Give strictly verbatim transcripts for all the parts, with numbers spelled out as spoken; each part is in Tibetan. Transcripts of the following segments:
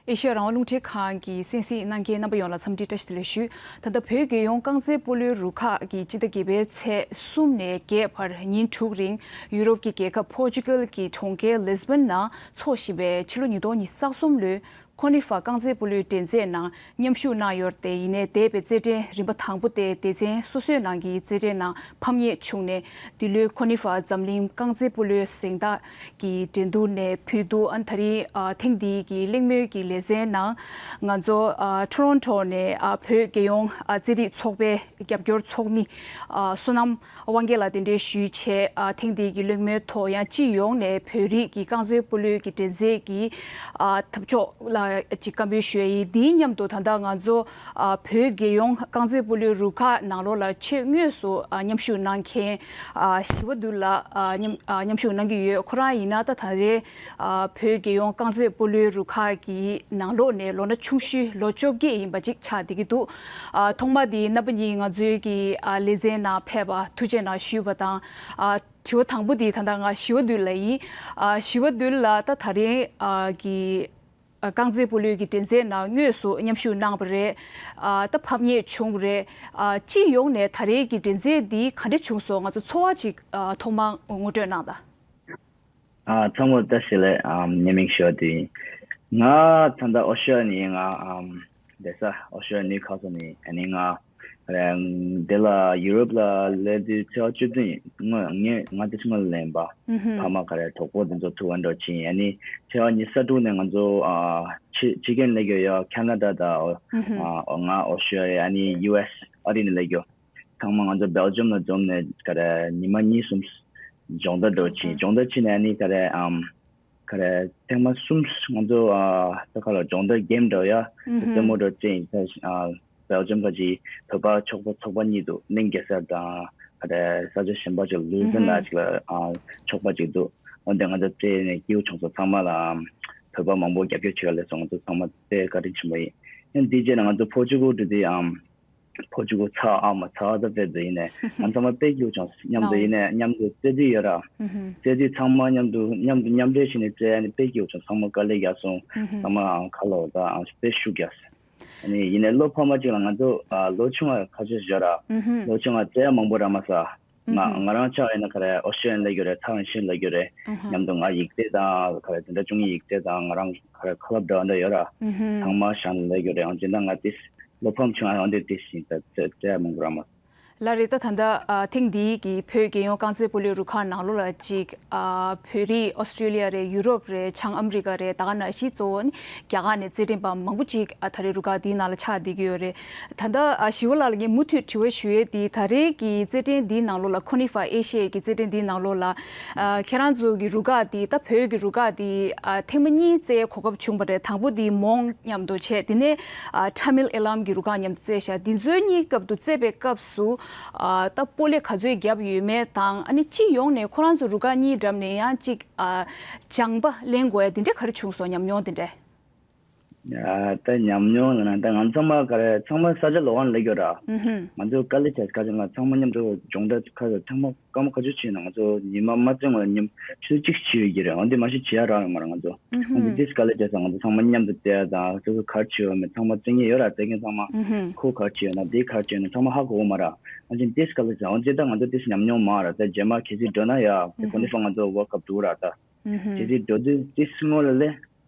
ཨེ་ཤ་ཡ་རང་དབང་རླུང་འཕྲིན་ཁང་གི་གསན་གཟིགས་གནང་མཁན་རྣམ་པ་ཡོངས་ལ་འཚམས་འདྲི་བཀྲ་ཤིས་བདེ་ལེགས་ཞུ། ད་ལྟ་བོད་རྒྱལ་ཡོངས་རྐང་རྩེད་སྤོ་ལོའི་རུ་ཁག་གིས་སྤྱི་ཟླ་བརྒྱད་པའི་ཚེས་གསུམ་ནས་བརྒྱད་བར་ཉིན་དྲུག་རིང་ཡུ་རོབ་ཀྱི་རྒྱལ་ཁབ་པོར་ཅུ་གལ་གྱི་གྲོང་ཁྱེར་ལིས་བྷོན་ནང་འཚོགས་བཞིན་པའི་ཕྱི་ལོ་ཉིས་སྟོང་ཉི་ཤུ་རྩ་གསུམ་ལོའི་ཁོ་ནི་ཧྥ་རྐང་རྩེད་སྤོ་ལོའི་འགྲན་རྩོད་ནང་མཉམ་ཞུགས་གནང་ཡོད་དེ། ཡིན་ནའི་འདས་པའི་རྩེད་འགྲན་རིམ་པ་དང་པོ་དེ་སྡེ་ཚན་སོ་སོའི་ནང་གི་རྩེད་འགྲན་ནང་ཕམ་ཉེས་བྱུང་ནས། འདི་ལོའི་ཁོ་ནི་ཧྥ་འཛམ་གླིང་རྐང་རྩེད་སྤོ་ལོའི་གཟེངས་རྟགས་ཀྱི་འགྲན་བསྡུར་ནས་ཕུད་འདུག་ཨ་ནི་ད་རིང་ཨ་ཐེངས་འདིའི་གི་གླེང་མོལ་གྱི་ལེ་ཚན་ནང་ང་ཚོ་ཨ་ཊོ་རོན་ཊོ་ནས་ཨ་བོད་རྒྱལ་ཡོངས་ཨ་རྩེད་རིགས་ཚོགས་པའི་རྒྱབ་སྐྱོར་ཚོགས་མི་ཨ་བསོད་ནམས་དབང་རྒྱལ་ལགས་གདན་འདྲེན་ཞུས་བྱས། ཨ་ཐེངས་འདིའི་གི་གླེང་མོལ་ཐོག་ཡང་སྤྱི་ཡོངས་ནས་བོད་རིགས་ཀྱི་རྐང་རྩེད་སྤོ་ལོའི་གི་འགྲན་རྩོད་ཀྱི་ཨ་འཐབ་ཕྱོགས་ལ་ཅིག་བཀའ་མོལ་ཞུ་ཡ་ཡིན། དེའི་མཉམ་དུ་ད་ལྟ་ང་ཚོ་ཨ་བོད་རྒྱལ་ཡོངས་རྐང་རྩེད་སྤོ་ལོའི་རུ་ཁག་ནང་ལོགས་ལ་ཆེས་དངོས་སུ་ཨ་མཉམ་ཞུགས་གནང་མཁན་ཨ་ཞི་བ་འདུལ་ལགས་ཨ་མཉམ་ཨ་མཉམ་ཞུགས་གནང་གི་ཡོད། ཁོ་རང་ཡིན་ན་ད་ད་རེས་ཨ་བོད་རྒྱལ་ཡོངས་རྐང་རྩེད་སྤོ་ལོའི་རུ་ཁག་གི་ནང་ལོགས་ནས་ལོ་ན་ཆུང་ཤོས་ལོ་བཅོ་བརྒྱད་ཡིན་པ་ཅིག་ཆགས་བསྡད་ཀྱི་འདུག་ཨ་ཐོག་མ་དེ་རྣམ་པ་གཉིས་ང་ཚོའི་གི་ཨ་ལེ་ཚན་ནང་ཕེབས་པ་ཐུགས་རྗེ་གནང་ཞུས་པ་དང་། ཨ་དྲི་བ་དང་པོ་དེ་ད་ལྟ་ང་ཞི་བ་འདུལ་ལགས་ཡིན། ཨ་ཞི་བ་འདུལ་ལགས་ད་ད་རིང་ཨ་གི་ཨ་རྐང་རྩེད་སྤོ་ལོའི་གི་འགྲན་རྩོད་ནང་དངོས་སུ་མཉམ་ཞུགས་གནང་བ་རེད། ཨ་ད་ཕམ་ཉེས་བྱུང་བ་རེད། ཨ་སྤྱི་ཡོངས་ནས་ད་རེས་ཀྱི་འགྲན་རྩོད་འདི་ག་འདྲ་བྱུང་སོང་། ང་ཚོ་ཚོར་བ་ཅིག་ཨ་ཐོག་མར་ངོ་སྤྲོད་གནང་དང་། ཨ་ཚང་མ་བཀྲ་ཤིས་བདེ་ལེགས། ཨམ་ཉི་མིང་ཞོ་དུས་ང་ད་ལྟ་ཨོ་སི་ཊྲེ་ལི་ཡ་ནས་ཡིན། ང་ཨམ་བསྡད་ས་ཨོ་སི་ཊྲེ་ལི་ཡ་ནིའུ་ཁ་སལ་ནས། ཨ་ནི་ང་རང་འདི་ལ་ཡུ་རོབ་ལ་སླེབས་དུས་ཚེས་པ་བཅུ་བདུན་ཡིན། སྔོན་ངས་ང་དེ་སྔོན་ལ་ལེན་པ། ཨུ་ཧུམ། ཕ་མ་ག་རེ་གྲོགས་པོ་དེ་ཚོ་ཐུག་པ་འགྲོ་ཕྱིན། ཨ་ནི་ཚེས་པ་ཉི་ཤུ་རྩ་དྲུག་ནས་ང་ཚོ་ཨ་ཕྱི་ཕྱི་རྒྱལ་སླེབས་ཀྱི་ཡོད། ཁེ་ན་ཌ་དང་ཨུ་ཧུམ། ཨ་ང་ཨོ་སི་ཊྲེ་ལི་ཡ། ཨ་ནི་ཡུ་ཨེས་ཨ་རི་ནས་སླེབས་ཀྱི་ཡོད། ཚང་མ་ང་ཚོ་སྦེལ་ཇམ་ལ་འཛོམས་ནས་ག་རེ་ཉི་མ་གཉིས་གསུམ་སྦྱོང་བརྡར་འགྲོ་ཕྱིན། སྦྱོང་བརྡར་ཕྱིན་ནས་ཨ་ནི་ག་རེ་ཨམ་ག་རེ་ཐེངས་མ་གསུམ་ང་ཚོ་ཨ་ད་ག་ལ་སྦྱོང་བརྡར་གེམ་འདྲ་ཡ་ཨུ་ཧུམ། རྩེད་མོ་འདྲ་རྩེ་ཡིན། ཨ་སྦེལ་ཇམ་ག་ཅིག་བོད་པ་ཕྱུག་པོ་ཚོགས་པ་གཉིས་འདུག་གླིང་གེ་སར་དང་ག་རེ་ས་ཆ་གཞན་པ་ཅིག་ལུ་ཟན་ལ་ཅིག་ལ་ཨ་ཚོགས་པ་ཅིག་འདུག་འོན་ཏེ་ང་ཚོ་རྩེ་ནས་སྐྱིད་པོ་བྱུང་སོང་། ཚང་མ་ལ་ཨམ་བོད་པ་མང་པོ་རྒྱབ་སྐྱོར་བྱེད་ག་སླེབས་སོང་། ང་ཚོ་ཚང་མ་དཔེ་བཀའ་དྲིན་ཆེན་པོ་ཡིན། ཡང་འདི་རྗེས་ནས་ང་ཚོ་པོར་ཅུ་གལ་འགྲོ་དུས་ཨམ་པོར་ཅུ་གལ་ཚ་ཨ་མ་ཚ་བ་ད་དཔེ་འདུག་ཡིན་ནས་ང་ཚང་མ་དཔེ་སྐྱིད་པོ་བྱུང་། མཉམ་དུ་ཡིན་ནས་མཉམ་དུ་རྩེ་དུས་ཡོད་ར། ཨུ་ཧུམ། རྩེ་དུས་ཚང་མ་མཉམ་དུ་མཉམ་དུ་མཉམ་འབྲེལ་བྱས་ནས་རྩེ་ཡ་ནི་དཔེ་སྐྱིད་པོ་བྱུང་། ཚང་མ་དཀའ་ལས་རྒྱག་སོང་། ཨུ་ཧུམ། ཚང་མ་ཁ་ལོ་ད་དཔེ་ཤུགས་རྒྱག་སོང་། ཨ་ནི་ཡིན་ནས་བློ་ཕམ་པ་ཅིག་ལ་ང་ཚོ་ཨ་ལོ་ཆུང་བ་ཁ་ཤས་ཡོད་ར། ཨུ་ཧུམ། ལོ་ཆུང་བ་རྩེ་ཡ་མང་པོ་རག་མ་སོང་། ང་ཨུ་ཧུམ། ང་རང་ཆ་ཡིན་ན་ག་རེ་ཨོ་སི་ཊྲེ་ལི་ཡ་སླེབས་ཡོད་རེད། ཐའེ་ཝན་ཕྱིན་སླེབས་ཡོད་རེད། ཨུ་ཧུམ། མཉམ་དུ་ང་ཡིག་ཚད་དང་ག་རེ་དེ་འདྲ་བཅུག་ཡིན། ཡིག་ཚད་དང་ང་རང་ག་རེ་ཁ་ལབ་འདྲ་བ་འདྲ་ཡོད་ར། ཨུ་ཧུམ། ཚང་མ་ཞང་ལ་སླེབས་ཡོད་རེད། ཡང་སྤྱིར་བཏང་ང་ཏིས་བློ་ཕམ་བྱུང་། ཡང་འདི་ཏིས་ཡིན་ད་རྩེ་རྩེ་ཡ་མང་པོ་རག་མ་སོང་། ལགས་རེད། ད་ད་ལྟ་ཨ་ཐེངས་འདིའི་གི་བོད་རྒྱལ་ཡོངས་རྐང་རྩེད་སྤོ་ལོའི་རུ་ཁག་ནང་ལོགས་ལ་ཅིག་ཨ་བོད་རིགས་ཨོ་སི་ཀྲི་ལི་ཡ་རེད། ཡུ་རོབ་རེད། བྱང་ཨ་མི་རི་ཀ་རེད། ད་ག་ནང་བཞིན་གཙོ་བོ་ནི་རྒྱ་གར་ནས་རྩེད་འགྲན་པ་མང་པོ་ཅིག་ཨ་ད་རེས་རུ་ཁག་འདིའི་ནང་ལ་ཆགས་བསྡད་ཀྱི་ཡོད་རེད། ད་ལྟ་ཨ་ཞི་བ་ལགས་ལ་ངས་མུ་མཐུད་དྲི་བ་ཞུ་ཡས་དེ། ད་རེས་ཀྱི་རྩེད་འགྲན་འདིའི་ནང་ལོགས་ལ་ཁོ་ནི་ཧྥ་ཨེ་ཤི་ཡའི་གི་རྩེད་འགྲན་འདིའི་ནང་ལོགས་ལ་ཨ་ཁྱེད་རང་ཚོ་གི་རུ་ཁག་འདི་ད་བོད་ཀྱི་རུ་ཁག་འདི་ཨ་ཐེངས་མ་གཉིས་རྩེ་གོ་སྐབས་བྱུང་བ་རེད། དང་པོ་འདི་མོང་མཉམ་དུ་བྱས། དེ་ནས་ཨ་ཊ་མིལ་ཨེ་ལམ་གྱི་རུ་ཁག་མཉམ་དུ་རྩེས་ཤག་འདི་ཚོའི་གཉིས་སྐབས་དུ་རྩེ་བའི་སྐབས་སུ་ཨ་ད་སྤོ་ལོ་ག་ཚོད་བརྒྱབ་ཡོད་མེད་དང་། ཨ་ནི་སྤྱི་ཡོངས་ནས་ཁོ་རང་ཚོ་རུ་ཁག་གཉིས་འགྲམ་ནས་ཡང་གཅིག་ཨ་སྦྱངས་པ་ལེན་དགོས་ཡ་དེ་འདྲ་ག་རེ་བྱུང་སོང་། ཉམས་མྱོང་དེ་འདྲ། ཡ་ད་ཉམས་མྱོང་ལ་ན་ད་ང་ཚང་མ་ག་རེ་ཚང་མ་ས་ཆ་ལོགས་ཀ་ནས་སླེབས་ཡོད་ར། ཨུ་ཧུམ། ང་ཚོ་དཀའ་ལས་བྱས་ཁ་ཅིག་ལ་ཚང་མ་མཉམ་དུ་སྦྱོང་བརྡར་ཁ་ཅིག་ཚང་མ་སྐར་མ་ཁ་ཤས་ཕྱིན་ན་ང་ཚོ་ཉི་མ་མ་རྩེ་སྔོན་ལ་ཉིན་ཆུ་ཚོད་གཅིག་བྱེད་ཡོད་ཀྱི་རེད། འོན་ཏེ་མ་གཞི་བྱེད་ཡ་རག་ཡོད་མ་རེད། ང་ཚོ་ཨུ་ཧུམ། འོན་ཏེ་ཏིས་དཀའ་ལས་བྱས་ཙང་ང་ཚོ་ཚང་མ་མཉམ་དུ་བལྟས་ཡ་དང་སོ་སོ་ག་རེ་བྱེད་ཡོད་མེད་ཚང་མ་རྩེད་མཁན་ཡོད་ར། རྩེད་མཁན་ཚང་མ་ཨུ་ཧུམ། ཁོ་ག་རེ་བྱེད་ཡོད་ན་དེ་ག་རེ་བྱེད་ཡོད་ན་ཚང་མ་ཧ་གོ་གི་མ་རེད། ཨ་ཅིན་ཏིས་དཀའ་ལས་བྱས། འོན་ཏེ་ད་ང་ཚོ་ཏིས་ཉམས་མྱོང་མང་ར། ད་རྗེས་མ་གལ་སྲིད་འགྲོ་ན་ཡ་དེ་ཁོ་ནི་ཧྥ་ང་ཚོ་ཝརལ་ཀབ་འདུག་ར། ད་ཨུ་ཧུམ། གལ་སྲིད་འགྲོ་དུས་ཏིས་སྔོན་ལ་ལས་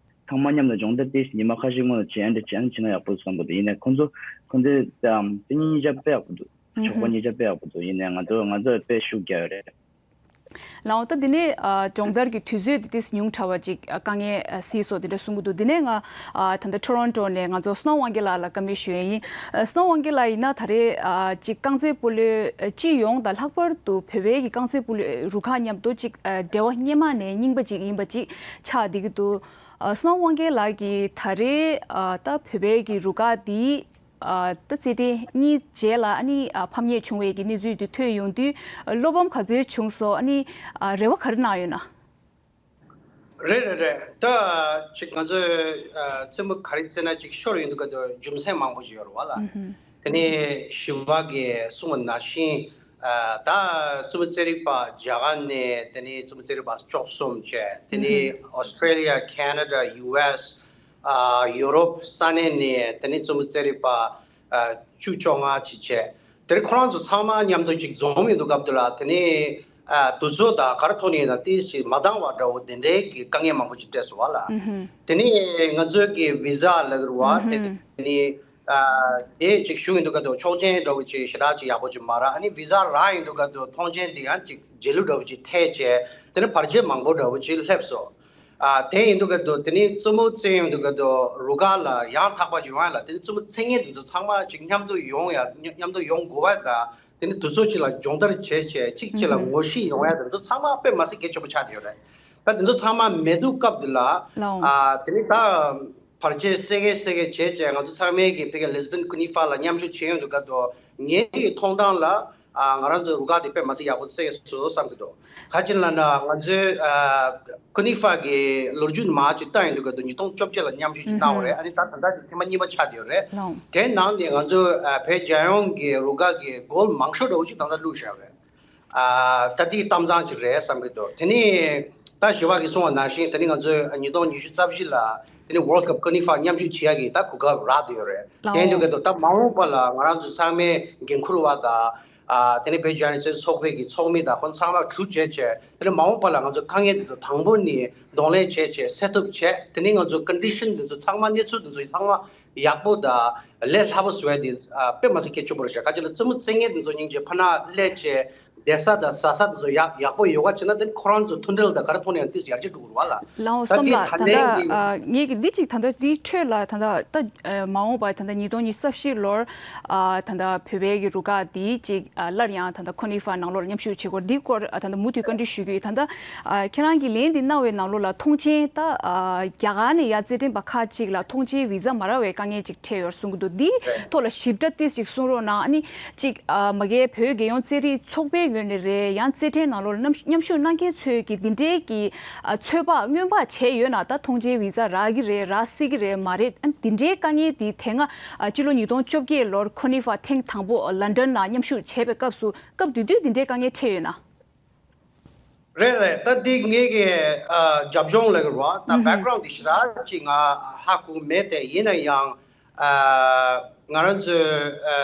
ཚང་མ་མཉམ་དུ་སྦྱོང་བརྡར་ཏིས་ཉི་མ་ཁ་ཤས་སྔོན་ལ་བྱས་འདྲ་བྱས་ན་བྱས་ན་ཡག་པོ་བསམ་གི་འདུག་ཡིན་ནའི་ཁོ་ཚོ་ཁོ་ཚོའི་ཏིས་གཉིས་ཆ་དཔེ་ཡག་པོ་འདུག་ཨུ་ཧུམ། ཆོག་པ་གཉིས་ཆ་དཔེ་ཡག་པོ་འདུག་ཡིན་ནའི་ང་ཚོ་ང་ཚོ་དཔེ་ཤུགས་རྒྱག་ཡོད་རེད། ལའོ་ད་འདི་ནས་ཨ་སྦྱོང་བརྡར་གྱི་དུས་ཚོད་འདི་ཏིས་ཉུང་དྲགས་པ་ཅིག་ཨ་དཀའ་ངལ་ཨ་སྲིད་སོགས་འདི་འདྲ་གསུང་གི་འདུག་འདི་ནས་ང་ཨ་ད་ལྟ་ཊོ་རོན་ཊོ་ནས་ང་ཚོ་སྣང་དབང་རྒྱལ་ལགས་ལ་བཀའ་མོལ་ཞུ་ཡས་ཡིན། ཨ་སྣང་དབང་རྒྱལ་ལགས་ཡིན་ན་ད་རེས་ཨ་ཅིག་རྐང་རྩེད་སྤོ་ལོའི་ཨ་སྤྱི་ཡོངས་དང་ལྷག་པར་དུ་བོད་པའི་གི་རྐང་རྩེད་སྤོ་ལོའི་རུ་ཁག་མཉམ་དུ་ཅིག་ཨ་འབྲེལ་བ་སྔོན་མ་ནས་རྙིང་པ་ཅིག་ཡིན་པ་ཅིག་ཆགས་བསྡད་ཀྱི་འདུག་ཨ་སྣང་དབང་རྒྱལ་ལགས་ཀྱིས་ད་རེས་ཨ་ད་བོད་པའི་གི་རུ་ཁག་འདི་ཨ་ད་རྩེད་འགྲན་གཉིས་རྗེས་ལ་ཨ་ནི་ཨ་ཕམ་ཉེས་བྱུང་བའི་གི་གནས་ཚུལ་འདི་ཐོས་ཡོང་དུས་ཨ་བློ་ཕམ་ག་ཚོད་བྱུང་སོང་། ཨ་ནི་ཨ་རེ་བ་ག་རེ་གནང་ཡོད་ན། རེད་རེད་རེད། ད་ཅིག་ང་ཚོས་ཨ་རྩེད་མོ་ག་རེ་རྩེ་ན་ཅིག་ཤོར་ཡོང་དུས་ག་དུས་རྒྱུ་མཚན་མང་པོ་ཞིག་ཡོད་རེད་བ་ལ། ཨུ་ཧུམ། དེ་ནས་ཞི་བ་གིས་གསུངས་པ་ནང་བཞིན་ཨ་ད་རྩེད་མོ་རྩེ་རིགས་པ་རྒྱ་གར་ནས། དེ་ནས་རྩེད་མོ་རྩེ་རིགས་པ་བཅུ་གསུམ་བྱས། དེ་ནས་ཨུ་ཧུམ། ཨོ་སི་ཀྲེ་ལི་ཡ། ཁེ་ན་ཌ། ཡུ་ཨེས། ཨ་ཡོ་རོབ་ས་གནས་ནས་དེ་ནས་རྩེད་མོ་རྩེད་རིག་པ་ཨ་བཅུ་བཅོ་ལྔ་ཅིག་བྱས། དེ་ནས་ཁོ་རང་ཚོ་ཚང་མ་མཉམ་དུ་ཅིག་འཛོམས་ཡོང་དུས་སྐབས་དེ་ལ་དེ་ནས་ཨ་དུས་ཚོད་དང་ག་རེ་ཐོག་ནས་ཡིན་ན་ཏིས་ཅིག་མ་འདང་བ་འདྲ་བོ་དེ་འདྲའི་གི་དཀའ་ངལ་མང་པོ་ཅིག་འཕྲད་སོང་བ་ལ། ཨུ་ཧུམ། དེ་ནས་ང་ཚོའི་གི་བི་ཟ་ལབ་ཀྱི་རེད་བ། ཨུ་དེ་ཧུམ། དེ་ནས་ཨ་དེ་ཅིག་ཞུ་ཡོང་དུས་སྐབས་དེ་ཆོག་མཆན་འདྲ་བོ་ཅིག་ཞེ་དྲག་ཅིག་ཡག་པོ་ཅིག་མ་རག་ཨ་ནི་བི་ཟ་རག་ཡོང་དུས་སྐབས་དེ་ཐོངས་མཆན་དེ་ཡང་ཅིག་རྗེས་ལུས་འདྲ་བོ་ཅིག་ཐེབས་བྱས། དེ་ནས་བར་ཆད་མང་པོ་འདྲ་བོ་ཅིག་སླེབས་སོང་། ཨ་དེ་ཡིན་དུས་སྐབས་དེ་ནས་རྩེད་མོ་རྩེ་ཡོང་དུས་སྐབས་དེ་རུ་ཁག་ལ་ཡང་དག་པ་ཡོང་ཡ་ལ་དེ་ནས་རྩེད་མོ་རྩེ་མཁན་དེ་ཚོ་ཚང་མ་ཅིག་མཉམ་དུ་ཡོང་ཡ་མཉམ་དུ་ཡོང་དགོས་པ་དང་། དེ་ནས་དུས་ཚོད་ཅིག་ལ་སྦྱོང་བརྡར་བྱས་བྱས་གཅིག་གཅིག་ལ་ངོ་ཤེས་ཡོང་ཡ་དེ་ཚོ་ཚང་མ་དཔེ་མ་སྲིད་གལ་ཆེན་པོ་ཆགས་བསྡད་ཡོད་རེད། ད་དེ་ཚོ་ཚང་མ་མེད་དུས་སྐབས་དེ་ལ། ལའོ། ཨ་དེ་ནས་ད་བར་ཆད་སེལ་གེ་སེལ་གེ་བྱས་བྱས་ང་ཚོ་ཚང་མས་ཀྱི་ཕ་གི་ལི་སི་བོན་ཀུ་ནི་ཧྥ་ལ་མཉམ་ཞུགས་བྱེད་ཡོང་དུས་སྐབས་དེ་ངའི་མཐོང་སྟངས་ལ་ཨ་ང་རང་ཚོའི་རུ་ཁག་དེ་དཔེ་མ་སྲིད་ཡག་པོ་རྩེ་གི་འདུག་བསམ་གྱི་འདུག་ག་ཅི་ལབ་ན་ང་ཚོའི་ཨ་ཀུ་ནི་ཧྥ་གི་ལོ་རྒྱུས་མར་ཅིག་བལྟ་ཡོང་དུས་སྐབས་དེ་ཉིས་སྟོང་བཅོ་བརྒྱད་ལ་མཉམ་ཞུགས་ཅིག་བཏང་བ་རེད། ཨ་ནི་ད་ད་ལྟ་ཅིག་ཐེངས་མ་གཉིས་པ་ཆགས་བསྡད་ཡོད་རེད། ལའོ། དེའི་ནང་ནས་ང་ཚོ་ཨ་བོད་རྒྱལ་ཡོངས་ཀྱི་རུ་ཁག་གི་གོལ་མང་ཤོས་འདྲ་བོ་ཅིག་ད་ལྟ་བླུགས་བཞག་ཡོད་རེད། ཨ་ད་འདི་གཏམ་བཟང་ཅིག་རེད་བསམ་གྱི་འདུག་དེ་ནས་ད་ཞི་བ་གིས་གསུངས་པ་ནང་བཞིན་དེ་ནས་ང་ཚོས་ཉིས་སྟོང་ཉི་ཤུ་རྩ་བཞི་ལ་དེ་ནས་World Cup་ཀུ་ནི་ཧྥ་མཉམ་ཞུགས་བྱེད་ཡ་གི་ད་གོ་སྐབས་རག་བསྡད་ཡོད་རེད། ལའོ། དེ་ཡིན་དུས་སྐབས་དེ་ད་མ་འོངས་པ་ལ་ང་རང་ཚོ་ཚང་མས་འགན་འཁུར་བ་དང་ཨ་དེ་ནས་བོད་རྒྱ་རིགས་ཚོགས་པའི་གི་ཚོགས་མི་དང་ཁོང་ཚང་མ་གྲོས་བྱས་བྱས་དེ་ནས་མ་འོངས་པ་ལ་ང་ཚོ་དཀའ་ངལ་འདི་ཚོ་དང་པོ་ནས་གདོང་ལེན་བྱས་བྱས་སེལ་ཐབས་བྱས། དེ་ནས་ང་ཚོ་ཀོན་ཌི་ཤན་འདི་ཚོ་ཚང་མ་གནས་ཚུལ་འདི་ཚོ་ཚང་མ་ཡག་པོ་དང་ལས་སླ་པོ་བཟོ་ཡ་དེ་ཨ་དཔེ་མ་སྲིད་གལ་ཆེན་པོ་རེད་ཤག་ག་ཅི་ལ་རྩེད་མོ་རྩེ་མཁན་དེ་ཚོ་སྙིང་རྗེ་ཕར་ནང་སླེབས་བྱས་བསྡད་ས་དང་ཟ་ས་དེ་ཚོ་ཡག་ཡག་པོ་ཡོད་ག་བྱས་ན་དེ་ཁོ་རང་ཚོ་མཐུན་སྒྲིལ་དང་ག་རེ་ཐོག་ནས་ཡང་ཏིས་ཡར་རྒྱས་འགྲོ་གི་རེད་བ་ལ། ལའོ་ད་བསམ་དེ་ལ་ད་ད་ལྟ་ལྟའི་གི་ཨ་ངེད་ཀྱི་འདི་གཅིག་ད་ལྟ་འདིའི་ཁྲོད་ལ་ད་ལྟ་ད་ཨ་མ་འོངས་པ་ད་ལྟ་ཉིས་སྟོང་ཉི་ཤུ་རྩ་བཞི་ལོར་ཨ་ད་ལྟ་བོད་པའི་གི་རུ་ཁག་འདི་གཅིག་ཨ་སླར་ཡང་ད་ལྟ་ཁོ་ནི་ཧྥ་ནང་ལོགས་ལ་མཉམ་ཞུགས་བྱེད་སྐོར་འདིའི་སྐོར་ཨ་ད་ལྟ་མུ་མཐུད་བཀའ་འདྲི་ཞུ་གི་ཡོད། ད་ལྟ་ཨ་ཁྱེད་རང་གི་ལན་འདི་གནང་བའི་ནང་ལོགས་ལ་མཐོང་མཆན་ད་ཨ་རྒྱ་གར་ནས་ཡར་རྩེད་འགྲན་པ་ཁག་ཅིག་ལ་མཐོང་མཆན་བི་ཛ་མ་རག་པའི་དཀའ་ངལ་ཅིག་འཕྲད་ཡོད་གསུང་གི་འདུག་འདིའི་ཐོག་ལ་ཞིབ་ཕྲ་ཏིས་ཅིག་གསུང་རོགས་གནང་། ཨ་ནི་ཅིག་ཨ་མ་གིའི་བོད་རྒྱལ་ཡོངས་རྩེད་རིགས་ཚོགས་པའི་ངོས་ནས་རེད་ཡང་རྩེད་འགྲན་ནང་ལོགས་ལ་མཉམ་མཉམ་ཞུགས་གནང་མཁན་ཚོས་ཀྱི་འདི་འདྲའི་གི་ཨ་ཚོད་དཔག་སྔོན་དཔག་བྱས་ཡོད་ན། ད་མཐོང་མཆན་བི་ཛ་རག་གི་རེད་རག་སྲིད་ཀྱི་རེད་མ་རེད། ཨ་འདི་འདྲའི་དཀའ་ངལ་འདི་དེ་སྔ་ཨ་སྤྱི་ལོ་ཉིས་སྟོང་བཅོ་བརྒྱད་ལོར་ཁོ་ནི་ཧྥ་ཐེངས་དང་པོ་ལན་ཌན་ལ་མཉམ་ཞུགས་བྱས་པའི་སྐབས་སུ་སྐབས་དེ་དུས་འདི་འདྲའི་དཀའ་ངལ་འཕྲད་ཡོད་ན། རེད་རེད། ད་འདི་ངེད་ཀྱི་ཨ་རྒྱབ་ལྗོངས་ལ་གི་རེད་བ། ད་ཨུ་ཧུམ། བེག་གྷ་རའུན་ཌི་ཞེ་དྲག་ཅིག་ང་ཧ་གོ་མེད་དེ། ཡིན་ན་ཡང་ཨ་ང་རང་ཚོའི་ཨ་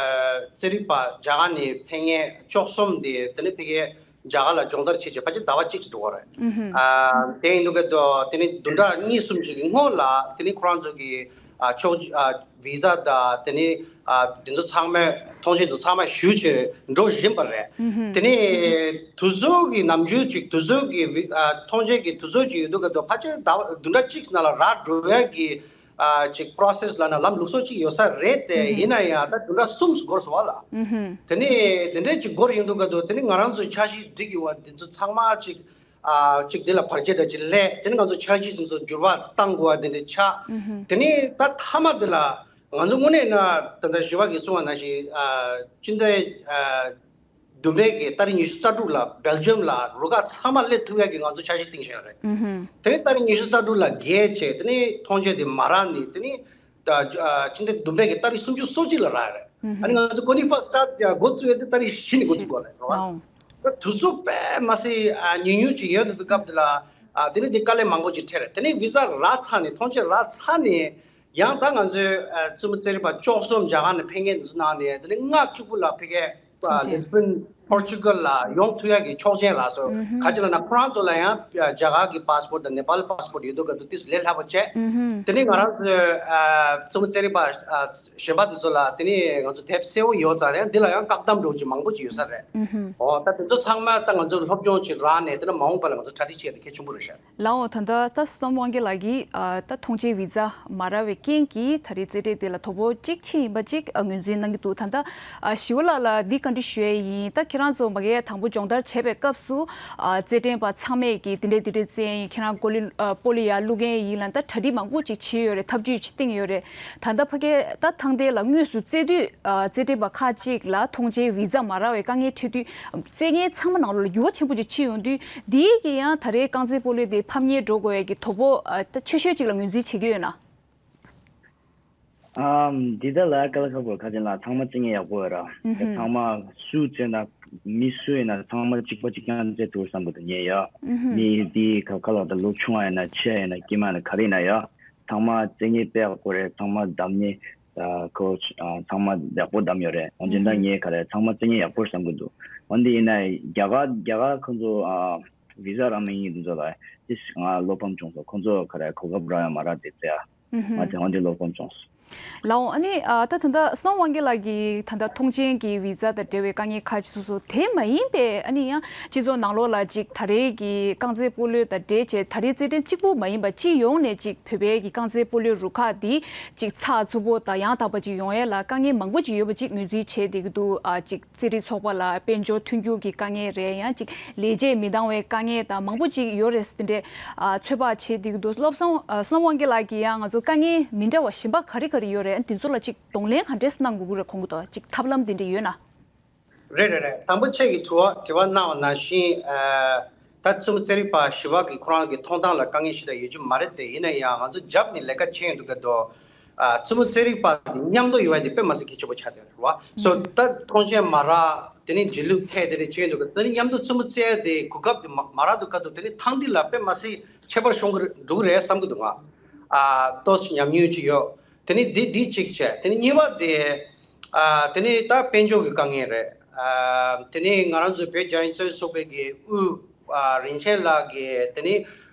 རྩེད་རིགས་པ་རྒྱ་གར་ནས་ཕེབས་མཁན་བཅུ་གསུམ་དེ་དེ་ནས་ཕ་གིར་རྒྱ་གར་ལ་སྦྱོང་བརྡར་བྱེད་ཆེད་ཕལ་ཆེར་ཟླ་བ་གཅིག་ཅིག་འགྲོ་བ་རེད། ཨུ་ཧུམ། ཨ་དེ་ཡིན་དུས་སྐབས་དེ་དེ་ནས་བདུན་ཕྲག་གཉིས་གསུམ་ཅིག་གི་སྔོན་ལ་དེ་ནས་ཁོ་རང་ཚོ་གི་ཨ་ཕྱོགས་ཨ་བི་ཛ་དང་དེ་ནས་ཨ་དེ་ཚོ་ཚང་མ་མཐོང་མཆན་དེ་ཚང་མ་ཞུས་བྱས་འགྲོ་བཞིན་པ་རེད། ཨུ་ཧུམ། དེ་ནས་དུས་ཚོད་ཀྱི་ནམ་རྒྱུན་ཅིག་དུས་ཚོད་ཀྱི་བི་ཨ་མཐོང་མཆན་གྱི་དུས་ཚོད་ཅིག་ཡོད་དུས་སྐབས་དེ་ཕལ་ཆེར་ཟླ་བ་བདུན་ཕྲག་གཅིག་ནང་ལ་རག་འགྲོ་ཡ་གི་ཨ་ཅིག་པོ་རོ་སེ་སི་ལབ་ན་ལམ་ལུགས་སྲོལ་ཅིག་ཡོད་ས་རེད་དེ། ཨུ་ཧུམ། ཡིན་ན་ཡང་ད་བདུན་ཕྲག་གསུམ་འགོར་སོང་བ་ལ། ཨུ་ཧུམ། དེ་ནས་དེ་འདྲས་ཅིག་འགོར་ཡོང་དུས་སྐབས་དེ་དེ་ནས་ང་རང་ཚོའི་འཆར་གཞི་སྒྲིག་ཡོད་པ་འདི་ཚོ་ཚང་མ་ཅིག་ཨ་གཅིག་དེ་ལ་བར་ཆད་འདྲ་ཅིག་སླེབས། དེ་ནས་ང་ཚོ་འཆར་གཞི་དེ་ཚོ་འགྱུར་བ་གཏང་དགོས་པ་དེ་འདྲ་ཆགས། ཨུ་ཧུ། དེ་ནས་ད་མཐའ་མ་དེ་ལ་ང་ཚོ་དངོས་གནས་ན་ད་ལྟ་ཞི་བ་གིས་གསུངས་པ་ནང་བཞིན་ཨ་སྤྱི་ཟླ་ཨ་བདུན་པའི་གི་ཏ་རིག་ཉི་ཤུ་རྩ་དྲུག་ལ་སྦེལ་ཇམ་ལ་རུ་ཁག་ཚང་མ་སླེབས་ཐུབ་ཡ་གི་ང་ཚོ་འཆར་གཞི་བཏིང་བཞག་ཡོད་རེད། ཨུ་ཧུ། དེ་ནས་ཏ་རིག་ཉི་ཤུ་རྩ་དྲུག་ལ་བརྒལ་བྱས་དེ་ནས་མཐོང་མཆན་དེ་མ་རག་ནས་དེ་ནས་ད་ཨ་སྤྱི་ཟླ་བདུན་པའི་གི་ཏ་རིག་སུམ་ཅུ་སོ་གཅིག་ལ་རག་ཡོད་རེད། ཨུ་ཧུ། ཨ་ནི་ང་ཚོ་ཀོ་ནི་ཧྥ་སི་ཊར་ཊི་ཡ་འགོ་བཙུགས་ཡ་དེ་ཏ་རིག་བཞི་ནས་འགོ་བཙུགས་དགོས་རེད། རེད་བ། ཨོ། ད་དུས་ཚོད་དཔེ་མ་སྲིད་ཨ་ཉུང་ཉུང་ཅིག་ཡོད་དུས་སྐབས་དེ་ལ་ཨ་དེ་ནས་དེ་དཀའ་ལས་མང་པོ་ཅིག་འཕྲད་རེད། དེ་ནས་བི་ཛ་རག་ཚར་ནས་མཐོང་མཆན་རག་ཚར་ནས་ཡང་ད་ང་ཚོའི་ཨ་རྩེད་མོ་རྩེད་རིགས་པ་བཅུ་གསུམ་རྒྱ་གར་ནས་ཕེབས་མཁན་དེ་ཚོ་ནང་ནས་དེ་ནས་ལྔ་བཅུ་དགུ་ལ་ཕ་གིར་ཨ་ལི་སི་བོན་པོར་ཅུ་གལ་ལ་ཡོང་ཐུབ་ཡ་གི་ཆོག་མཆན་རག་སོང་། ཨུ་ཧུམ། ག་ཅི་ལབ་ན་ཁོ་རང་ཚོ་ལ་ཡང་ཨ་རྒྱ་གར་གི་པ་སི་པོར་ཊི་དང་ནེ་པཱལ་པ་སི་པོར་ཊི་ཡོད་དུས་སྐབས་དེ་ཏིས་ལས་སླ་པོ་བྱས། ཨུ་ཧུམ། དེ་ནས་ང་རང་ཚོའི་ཨ་རྩེད་མོ་རྩེད་རིགས་པ་ཨ་གཞན་པ་དེ་ཚོ་ལ་དེ་ནས་ང་ཚོ་དེབ་གསལ་བོ་ཡོད་ཙང་རེད། འདི་ལ་ཡང་བཀག་སྡོམ་འདྲ་བོ་ཅིག་མང་པོ་ཅིག་ཡོད་ས་རེད། ཨུ་ཧུམ། འོ་ད་དེ་ཚོ་ཚང་མ་ད་ང་ཚོ་སློབ་སྦྱོང་ཅིག་རག་ནས་དེ་ནས་མ་འོངས་པ་ལ་ང་ཚོ་གྲ་སྒྲིག་བྱེད་ཡ་དེ་གལ་ཆེན་པོ་རེད་ཤག་ལའོ། ད་ལྟ་ད་སོམ་དབང་རྒྱལ་ལགས་ཀྱིས་ཨ་ད་མཐོང་མཆན་བི་ཛ་མ་རག་པའི་རྐྱེན་གྱིས་ད་རེས་རྩེད་འགྲན་དེ་ལ་དོ་ཕོག་གཅིག་ཕྱིན་ཡིན་པ་གཅིག་ཨ་ངོས་འཛིན་གནང་གི་འདུག་ད་ལྟ་ཨ་ཞི་བ་ལགས་ལ་འདི་བཀའ་འདྲི་ཞུ་ཡས་ཡིན། ད་ཁྱེད་རང་ཚོ་མ་གིར་དང་པོ་སྦྱོང་བརྡར་བྱས་པའི་སྐབས་སུ་ཨ་རྩེད་འགྲན་པ་ཚང་མས་ཀྱིས་དེ་འདྲས་དེ་འདྲས་རྩེད་ཡིན། ཁྱེད་རང་ཀོ་ལི་ཨ་པོ་ལི་ཡར་བླུག་མཁན་ཡིན་ལབ་ད་གྲ་སྒྲིག་མང་པོ་ཅིག་བྱས་ཡོད་རེད། ཐབས་ཇུས་ཅིག་བཏིང་ཡོད་རེད། ད་ལྟ་ཕ་གིར་ད་ཐང་སྟེང་ལ་དངོས་སུ་རྩེད་དུས་ཨ་རྩེད་འགྲན་པ་ཁག་ཅིག་ལ་མཐོང་མཆན་བི་ཛ་མ་རག་པའི་དཀའ་ངལ་འཕྲད་དུས་རྩེད་མཁན་ཚང་མ་ནང་ལོགས་ལ་འགྱུར་བ་ཆེན་པོ་ཅིག་ཕྱིན་ཡོང་དུས་འདིའི་གི་ཡང་ད་རེས་རྐང་རྩེད་སྤོ་ལོ་དེ་ཕམ་ཉེས་འགྲོ་དགོས་ཡ་གི་དོ་ཕོག་ཨ་ད་ཆེ་ཤོས་ཅིག་ལ་ངོས་འཛིན་བྱེད་ཀྱི་ཡོད་ན། ཨམ། འདི་ལྟ་ལ་ཀ་ལ་ཁ་བོ་ཁ་ཅན་ལ་ཚང་མ་རྩེད་མཁན་ཡག་པོ་ཡོད་ར། ཨུ་ཧུམ། ཚང་མ་སུ་རྩེད་ན་མི་སུ་ཡིན་ན་ཚང་མ་གཅིག་པ་གཅིག་རྐྱང་རྩེད་ཐུབ་བསམ་པ་དང་ཉེ་ཡ། ཨུ་ཧུམ། མི་འདི་ཁ་ཁ་ལ་ད་ལོ་ཆུང་བ་ཡིན་ན་ཆེ་ཡིན་ན་དཀྱིལ་མ་ཡིན་ན་ག་རེ་ཡིན་ན་ཡ། ཚང་མ་རྩིས་རྙིང་དཔེ་ཡག་པོ་རེད། ཚང་མ་བདམས་ནི་ཨ་ཁོ་ཨ་ཚང་མ་ཡག་པོ་བདམས་ཡོད་རེད། འོན་ཀྱང་ད་ངས་ག་རེ་ཚང་མ་རྩིས་རྙིང་ཡག་པོ་རེད་བསམ་གྱི་འདུག་འོན་ཏེ་ཡིན་ན་རྒྱ་གར་རྒྱ་གར་ཁོ་ཚོ་ཨ་བི་ཟ་རག་མེད་མཁན་དེ་ཚོ་ལ་ཏིས་ང་བློ་ཕམ་བྱུང་སོང་། ཁོ་ཚོ་ག་རེ་གོ་སྐབས་རག་ཡ་མ་རག་དེ་ཚོ་ཡ། ང་དེ་འོན་ཏེ་བློ་ཕམ་བྱུང་སོང་། ལགས་འོང་། ཨ་ནི་ཨ་ད་ད་ལྟ་སོང་དབང་རྒྱལ་ལགས་ཀྱིས་ད་ལྟ་ཐོངས་མཆན་གྱི་བི་ཟ་དང་འབྲེལ་བའི་དཀའ་ངལ་ཁག་ཅིག་གསུངས་སོང་། དེ་མ་ཡིན་པའི་ཨ་ནི་ཡང་སྤྱི་ཚོགས་ནང་ལོགས་ལ་ཅིག་ད་རེས་ཀྱི་རྐང་རྩེད་སྤོ་ལོ་དང་འབྲེལ་བྱས་ད་རེས་རྩེད་འགྲན་གཅིག་པུ་མ་ཡིན་པ་སྤྱི་ཡོངས་ནས་ཅིག་བོད་པའི་གི་རྐང་རྩེད་སྤོ་ལོའི་རུ་ཁག་འདི་ཅིག་ཚགས་ཚུད་པོ་དང་ཡང་དག་པ་ཅིག་ཡོང་ཡས་ལ་དཀའ་ངལ་མང་པོ་ཅིག་ཡོད་པ་ཅིག་ངོས་འཛིན་བྱས་བསྡད་ཀྱི་འདུག་ཨ་ཅིག་རྩེད་རིགས་ཚོགས་པ་ལ་དཔལ་འབྱོར་མཐུན་འགྱུར་གྱི་དཀའ་ངལ་རེད། ཡང་ཅིག་ལས་བྱེད་མི་འདང་བའི་དཀའ་ངལ་དང་མང་པོ་ཅིག་ཡོད་རེད་ཟེར་དེ་འདྲའི་ཨ་ཚོད་དཔག་བྱེད་བསྡད་ཀྱི་འདུག་བློ་བཟང་ཨ་བསོད་ནམས་དབང་རྒྱལ་ལགས་ཀྱིས་ཡང་ང་ཚོ་དཀའ་ངལ་མི་འདྲ་བ་གཞན་པ་ག་རེ་ག་རེ་ཡོད་རེད། ཨ་འདི་ཚོ་ལ་ཅིག་གདོང་ལེན་ག་འདྲས་གནང་དགོས་ཀྱི་རེད་དགོངས་ཀྱི་འདུག་ཅིག་ཐབས་ལམ་དེ་འདྲ་ཡོད་ན། རེད་རེད་རེད། དང་པོ་ཁྱེད་ཀྱིས་དྲི་བ་དྲི་བ་གནང་བ་ནང་བཞིན་ཨ་ད་རྩེད་མོ་རྩེད་རིགས་པ་བཞི་པ་གི་ཁོ་རང་གི་མཐོང་སྟངས་ལ་དཀའ་ངལ་ཞེ་དྲག་ཡོད་རྒྱུ་མ་རེད་དེ། ཡིན་ན་ཡང་ང་ཚོ་རྒྱབ་ནས་ལས་ཀ་བྱས་ཡོང་དུས་སྐབས་དུ། ཨ་རྩེད་མོ་རྩེད་རིགས་པ་དེ་མཉམ་དུ་ཡོང་བ་དེ་དཔེ་མ་སྲིད་གལ་ཆེན་པོ་ཆགས་བསྡད་རེད་བ། སོ་ད་མཐོང་མཆན་མ་རག་དེ་ནས་རྗེས་ལུས་ཐད་དེ་རེད་བྱས་འདུག་ག་དེ་ནས་མཉམ་དུ་རྩེད་མོ་རྩེ་དེ་གོ་སྐབས་དེ་མ་མ་རག་འདུག་ག་དུ་དེ་ནས་ཐང་འདི་ལ་དཔེ་མ་སྲིད་ཁྱད་པར་ཤོང་གི་འགྲོ་གི་རེད་བསམ་གི་འདུག་ང་ཨ་ཏོག་ཙམ་ཉམས་མྱོང་ཅིག་ཡོད། དེ་ནས་འདི་འདི་གཅིག་བྱས། དེ་ནས་གཉིས་པ་དེ་ཨ་དེ་ནས་ད་དཔལ་འབྱོར་གྱི་དཀའ་ངལ་རེད། ཨ་དེ་ནས་ང་རང་ཚོའི་བོད་རྒྱ་རིགས་རྩེད་རིགས་ཚོགས་པའི་གི་དབུ་ཨ་རིན་ཆེན་ལགས་ཀྱིས་དེ་ནས་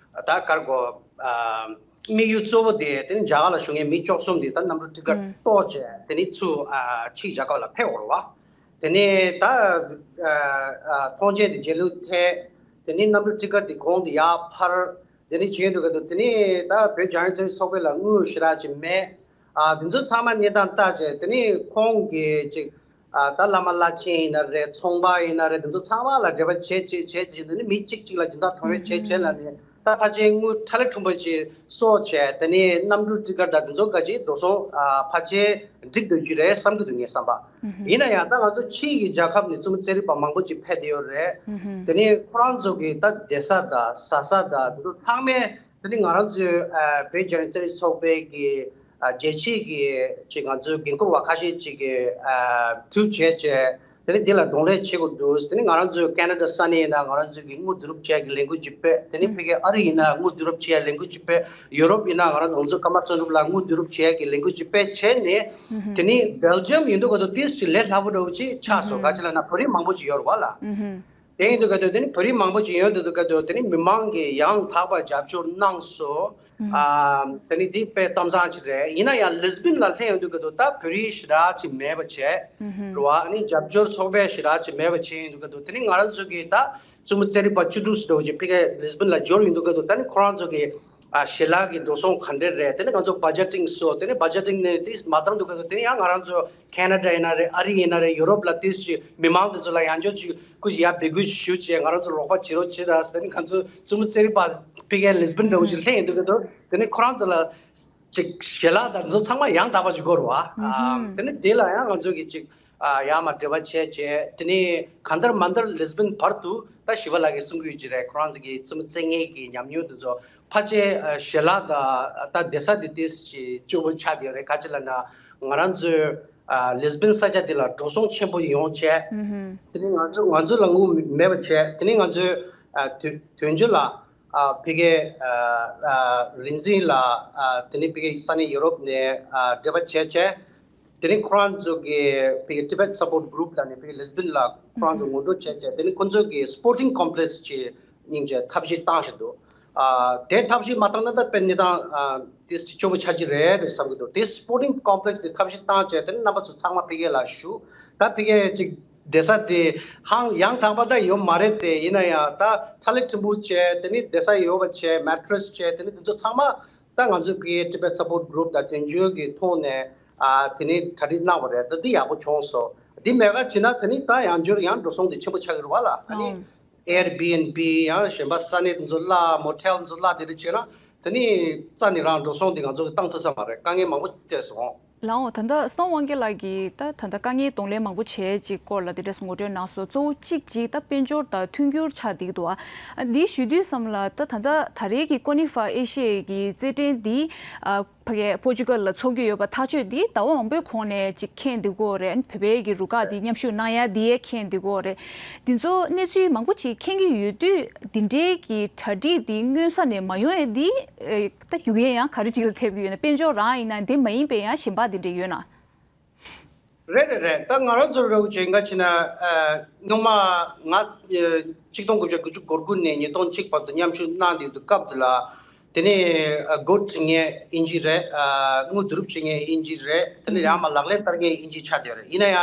ད་གར་གོ་ཨ། དམིགས་ཡུལ་གཙོ་བོ་དེ་དེ་ནི་རྒྱ་གར་ལ་བཞུགས་མཁན་མི་བཅུ་གསུམ་དེ་ད་གནམ་གྲུ་ཊི་ཀེ་ཊི་ཨུམ། གཏོར་བྱས་དེ་ནི་ཚུར་ཨ་ཕྱི་རྒྱལ་ཁབ་ལ་ཕེབས་འོང་བ། དེ་ནས་ད་ཨ་ཨ་ཐོངས་མཆན་དེ་རྗེས་ལུས་ཐད། དེ་ནི་གནམ་གྲུ་ཊི་ཀེ་ཊི་དེ་གོང་དུ་ཡར་འཕར། དེ་ནི་བྱས་འདུག་ག་དུ་དེ་ནི་ད་བོད་རྒྱ་རིགས་རྩེད་རིགས་ཚོགས་པ་ལ་དངུལ་ཞེ་དྲག་ཅིག་མེད། ཨ་དེ་ཚོ་ཚང་མ་གནས་སྟངས་བལྟས་བྱས་དེ་ནི་ཁོང་གིས་ཅིག་ཨ་ད་བླ་མ་བླ་ཆེན་ཡིན་ན་རེད། ཚོང་པ་ཡིན་ན་རེད། དེ་ཚོ་ཚང་མ་ལ་འབྲེལ་བ་བྱས་བྱས་བྱས་བྱས་ནས་མི་གཅིག་གཅིག་ལ་སྦྱིན་བདག་དོན་གཉེར་བྱས་བྱས་ལ་ནས་ད་ཕལ་ཆེར་དངུལ་ཁྲ་ལེ་ཁྲུམ་པ་ཞིག་གསོག་བྱས། དེ་ནས་གནམ་གྲུ་ཊི་ཀེ་ཊི་དང་དེ་ཚོ་ག་ཅིག་འགྲོ་སོང་ཨ་ཕལ་ཆེར་འགྲིག་འགྲོ་རྒྱུ་རེད་བསམ་གྱི་འདུག་ངའི་བསམ་པ། ཡིན་ན་ཡང་ད་ང་ཚོ་ཕྱི་ཡི་རྒྱལ་ཁབ་ནས་རྩེད་མོ་རྩེད་རིགས་པ་མང་པོ་ཅིག་ཕེབས་བསྡད་ཡོད་རེད། དེ་ནས་ཁོ་རང་ཚོ་གི་ད་བསྡད་ས་དང་ཟ་ས་དང་དེ་ཚོ་ཚང་མས། དེ་ནི་ང་རང་ཚོའི་ཨ་བོད་རྒྱ་རིགས་རྩེད་རིགས་ཚོགས་པའི་གི་ཨ་རྒྱལ་སྤྱིའི་གི་ཅིག་ང་ཚོའི་འགན་འཁུར་བ་ཁ་ཤས་ཅིག་གི་ཨ་གྲོས་བྱས་བྱས། དེ་ནི་འདི་ལ་གདོང་ལེན་བྱེད་དགོས་འདུག་དེ་ནི་ང་རང་ཚོའི་ཁེ་ན་ཌ་ས་གནས་ཡིན་ན་ང་རང་ཚོའི་གི་དངུལ་བསྡུ་རུབ་བྱེད་ཡ་གི་ལས་འགུལ་ཅིག་སྤེལ། དེ་ནི་ཕ་གི་ཨ་རི་ཡིན་ན་དངུལ་བསྡུ་རུབ་བྱེད་ཡ་ལས་འགུལ་ཅིག་སྤེལ། ཡུ་རོབ་ཡིན་ན་ང་རང་ཚོ་ང་ཚོ་ཀརྨ་བསམ་གྲུབ་ལགས་དངུལ་བསྡུ་རུབ་བྱེད་ཡ་གི་ལས་འགུལ་ཅིག་སྤེལ་བྱས་ནས། དེ་ནི་སྦེལ་ཇམ་ཡིན་དུས་ག་དུ་ཏིས་ཅིག་ལས་སླ་པོ་འདྲ་བོ་ཅིག་ཆགས་སོང་། ག་ཅི་ལབ་ན་བོད་རིགས་མང་པོ་ཅིག་ཡོད་རེད་བ་ལ། དེ་ཡིན་དུས་ག་དུས་དེ་ནི་བོད་རིགས་མང་པོ་ཅིག་ཡོད་དུས་ག་དུས་དེ་ནི་མི་མང་གིས་ཡང་དག་པར་རྒྱབ་སྐྱོར་གནང་སོང་། ཨ་དེ་ནི་འདི་དཔེ་གཏམ་བཟང་ཅིག་རེད། ཡིན་ན་ཡང་ལིས་བྷན་ལ་སླེབས་ཡོང་དུས་ག་དུས་ད་བོད་རིགས་ཞེ་དྲག་ཅིག་མེད་པ་བྱས། རེད་བ། ཨ་ནི་རྒྱབ་སྐྱོར་ཚོགས་པ་ཞེ་དྲག་ཅིག་མེད་པ་བྱས་ཡོང་དུས་ག་དུས་དེ་ནི་ང་རང་ཚོ་གིས་ད་རྩེད་མོ་རྩེད་རིགས་པ་བཅུ་དྲུག་ཙམ་འདྲ་བོ་ཅིག་ཕ་གིར་ལིས་བྷན་ལ་འབྱོར་ཡོང་དུས་ག་དུས་ད་ནི་ཁོ་རང་ཚོ་གིས་ཨ་ཞལ་ལག་གི་འགྲོ་སོང་ག་འདྲ་རེད། དེ་ནི་ང་ཚོ་བ་ཇེ་ཊིང་སོགས་དེ་ནི་བ་ཇེ་ཊིང་ནས་ཏིས་མ་བཏང་དུས་ག་དུས་དེ་ནི་ཡང་ང་རང་ཚོ་ཁེ་ན་ཌ་ཡིན་ན་རེད། ཨ་རི་ཡིན་ན་རེད། ཡུ་རོབ་ལ་ཏིས་ཅིག་མི་མང་དེ་ཚོ་ལ་ཡང་བསྐྱར་ཅིག་སྐུ་ཞབས་ཡར་འབོད་སྐུལ་ཞུ་བྱས་ང་རང་ཚོ་རོགས་པ་བྱེད་རོགས་བྱེད་ར་ཟེར་ནས་ང་ཚོ་རྩེད་མོ་རྩེད་རིགས་པ་ཕ་གིར་ལིས་བྷན་འདྲ་བོ་ཅིག་སླེབས་ཡོང་དུས་ག་དུས་དེ་ནི་ཁོ་རང་ཚོ་ལ་ཅིག་ཞལ་ལག་དང་ཚོ་ཚང་མ་ཡང་དག་པ་ཅིག་དགོས་རེད་བ། དེ་ནི་དེ་ལ་ཡང་ང་ཚོ་གིས་ཅིག་ཡར་མར་འབྲེལ་བ་བྱས་བྱས་དེ་ནི་གང་ལྟར་མ་ལྟར་ལིས་བྷན་བར་དུ་ད་ཞི་བ་ལགས་ཀྱིས་གསུང་གི་ཡོད་ཀྱི་རེད། ཁོ་རང་ཚོ་གིས་རྩེད་མོ་རྩེད་མཁན་གྱི་ཉམས་མྱོང་དེ་ཚོ་ཕལ་ཆེར་ཞལ་ལག་དང་ད་བསྡད་ས་དེ་ཏིས་ཅིག་སྐྱོ་པོ་ཆགས་བསྡད་ཡོད་རེད། ག་ཅི་ལབ་ན་ང་རང་ཚོའི་ལིས་བྷན་ས་ཆ་དེ་ལ་འགྲོ་སོང་ཆེན་པོ་ཡོང་བྱས། དེ་ནི་ང་ཚོ་ང་ཚོ་ལ་དངུལ་མེད་པ་བྱས། དེ་ནི་ང་ཚོའི་དོན་དོན་གཅོད་ལ་ཕ་གིའི་རིག་འཛིན་ལ་དེ་ནི་ཕ་གིའི་ས་གནས་ཡུ་རོབ་ནས་འབྲེལ་བ་བྱས་བྱས། དེ་རིང་ཁོ་རང་ཚོ་གི་ཕ་གི་Tibet Support Group ལ་ནི་ཕ་གི་ལིས་བྷན་ལ་ཁོ་རང་ཚོ་ངོ་སྤྲོད་བྱས་བྱས། དེ་ནི་ཁོ་ཚོ་གི་Sporting Complex ཅིག་སྙིང་རྗེ་ཐབས་ཤེས་བཏང་བཞིན་འདུག་ཨ་དེ་ཐབས་ཤེས་མ་བཏང་ན་ད་དཔེ་གནས་སྟངས་ཨ་དེ་སྐྱོ་པོ་ཆགས་ཀྱི་རེད་རེད་བསམ་གྱི་འདུག་དེ་Sporting Complex དེ་ཐབས་ཤེས་བཏང་བྱས་དེ་ནི་རྣམ་པ་ཚོ་ཚང་མ་ཕ་གི་ལ་ཞུ། ད་ཕ་གི་ཅིག་བསྡད་ས་དེ་ཧང་ཡང་དག་པ་ད་ཡོད་མ་རེད་དེ། ཡིན་ན་ཡང་ད་ཚ་ལེ་ཕྲན་བུ་བྱས། དེ་ནི་བསྡད་ས་ཡོད་པ་བྱས། Mattress བྱས། དེ་ནི་དེ་ཚོ་ཚང་མ། ད་ང་ཚོའི་ཕ་གིའི་Tibet Support Group དང་དོན་གཅོད་ཀྱི་ཐོག་ནས་ཨ་དེ་ནས་གྲ་སྒྲིག་གནང་བ་རེད། ད་འདི་ཡག་པོ་བྱུང་སོང་། འདི་མེད་ཀ་བྱེད་ན་ད་ནི་ད་ཡང་བསྐྱར་ཡང་འགྲོ་སོང་དེ་ཆེན་པོ་ཆགས་ཀྱི་རེད་བ་ལ། ཨ་ནི་ཨོ། Airbnb ཡང་གཞན་པ་ས་གནས་དེ་ཚོ་གླ་motel དེ་ཚོ་གླ་དེ་འདྲ་བྱས་ན་ད་ནི་རྩ་ནས་རང་འགྲོ་སོང་དེ་ང་ཚོ་གིས་བཏང་ཐུབ་ས་མ་རེད། དཀའ་ངལ་མང་པོ་འཕྲད་སོང་། ལགས་འོང་། ད་ལྟ་སོང་དབང་རྒྱལ་ལགས་ཀྱིས་ད་ད་ལྟ་དཀའ་ངལ་གདོང་ལེན་མང་པོ་བྱས་ཅིག་སྐོར་ལ་དེ་འདྲས་ངོ་སྤྲོད་གནང་སོང་། གཙོ་བོ་གཅིག་ཅིག་ད་དཔལ་འབྱོར་དང་མཐུན་འགྱུར་ཆགས་བསྡད་ཀྱི་འདུག་ཨ་འདི་ཞུ་དུས་ཙམ་ལ་ད་ད་ལྟ་ད་རེས་ཀྱི་ཀོ་ནི་ཧྥ་ཨེ་ཤི་ཡའི་གི་རྩེད་འགྲན་འདི་ཨ་ ཕ་གིའི་པོར་ཅུ་གལ་ལ་འཚོགས་ཀྱི་ཡོད་པ་ཐག་གཅོད་འདི་ཟླ་བ་མང་པོའི་གོང་ནས་ཅིག་མཁྱེན་བསྡད་ཀྱི་ཡོད་རེད། བོད་པའི་གི་རུ་ཁག་འདི་མཉམ་ཞུགས་གནང་ཡ་འདི་ཡས་མཁྱེན་བསྡད་ཀྱི་ཡོད་རེད། འདི་ཚོ་གནས་ཚུལ་མང་པོ་ཅིག་མཁྱེན་གྱི་ཡོད་དུས་འདི་འདྲའི་གི་གྲ་སྒྲིག་འདི་སྔོན་ས་ནས་མ་ཡོང་ཡ་འདི་ཨེ་ད་རྒྱུ་རྐྱེན་ཡང་ག་རེ་ཅིག་ལ་ཐེབས་ཀྱི་ཡོད་ན། དཔལ་འབྱོར་རང་ཡིན་ན་འདི་མ་ཡིན་པའི་ཡང་གཞན་པ་འདི་འདྲ་ཡོད་ན། རེད་རེད་རེད། ད་ང་རང་ཚོ་རེ་བ་བྱེད་འགའ་བྱས་ན་ཨ་སྔོན་མ་ང་ཨ་ཆིག་སྟོང་དགུ་བརྒྱ་དགུ་བཅུ་གོ་དགུ་ནས་ཉིས་སྟོང་གཅིག་བར་དུ་མཉམ་ཞུགས་གནང་བསྡད་དུས་སྐབས་དེ་ལ། དེ་ནས་ཨ་good ངས་ཨིན་ཇི་རེད། ཨ་དངུལ་བསྡུ་རུབ་བྱེད་མཁན་ཨིན་ཇི་རེད། དེ་ནས་ཡང་མ་ལག་ལེན་བསྟར་མཁན་ཨིན་ཇི་ཆགས་བསྡད་ཡོད་རེད། ཡིན་ན་ཡང་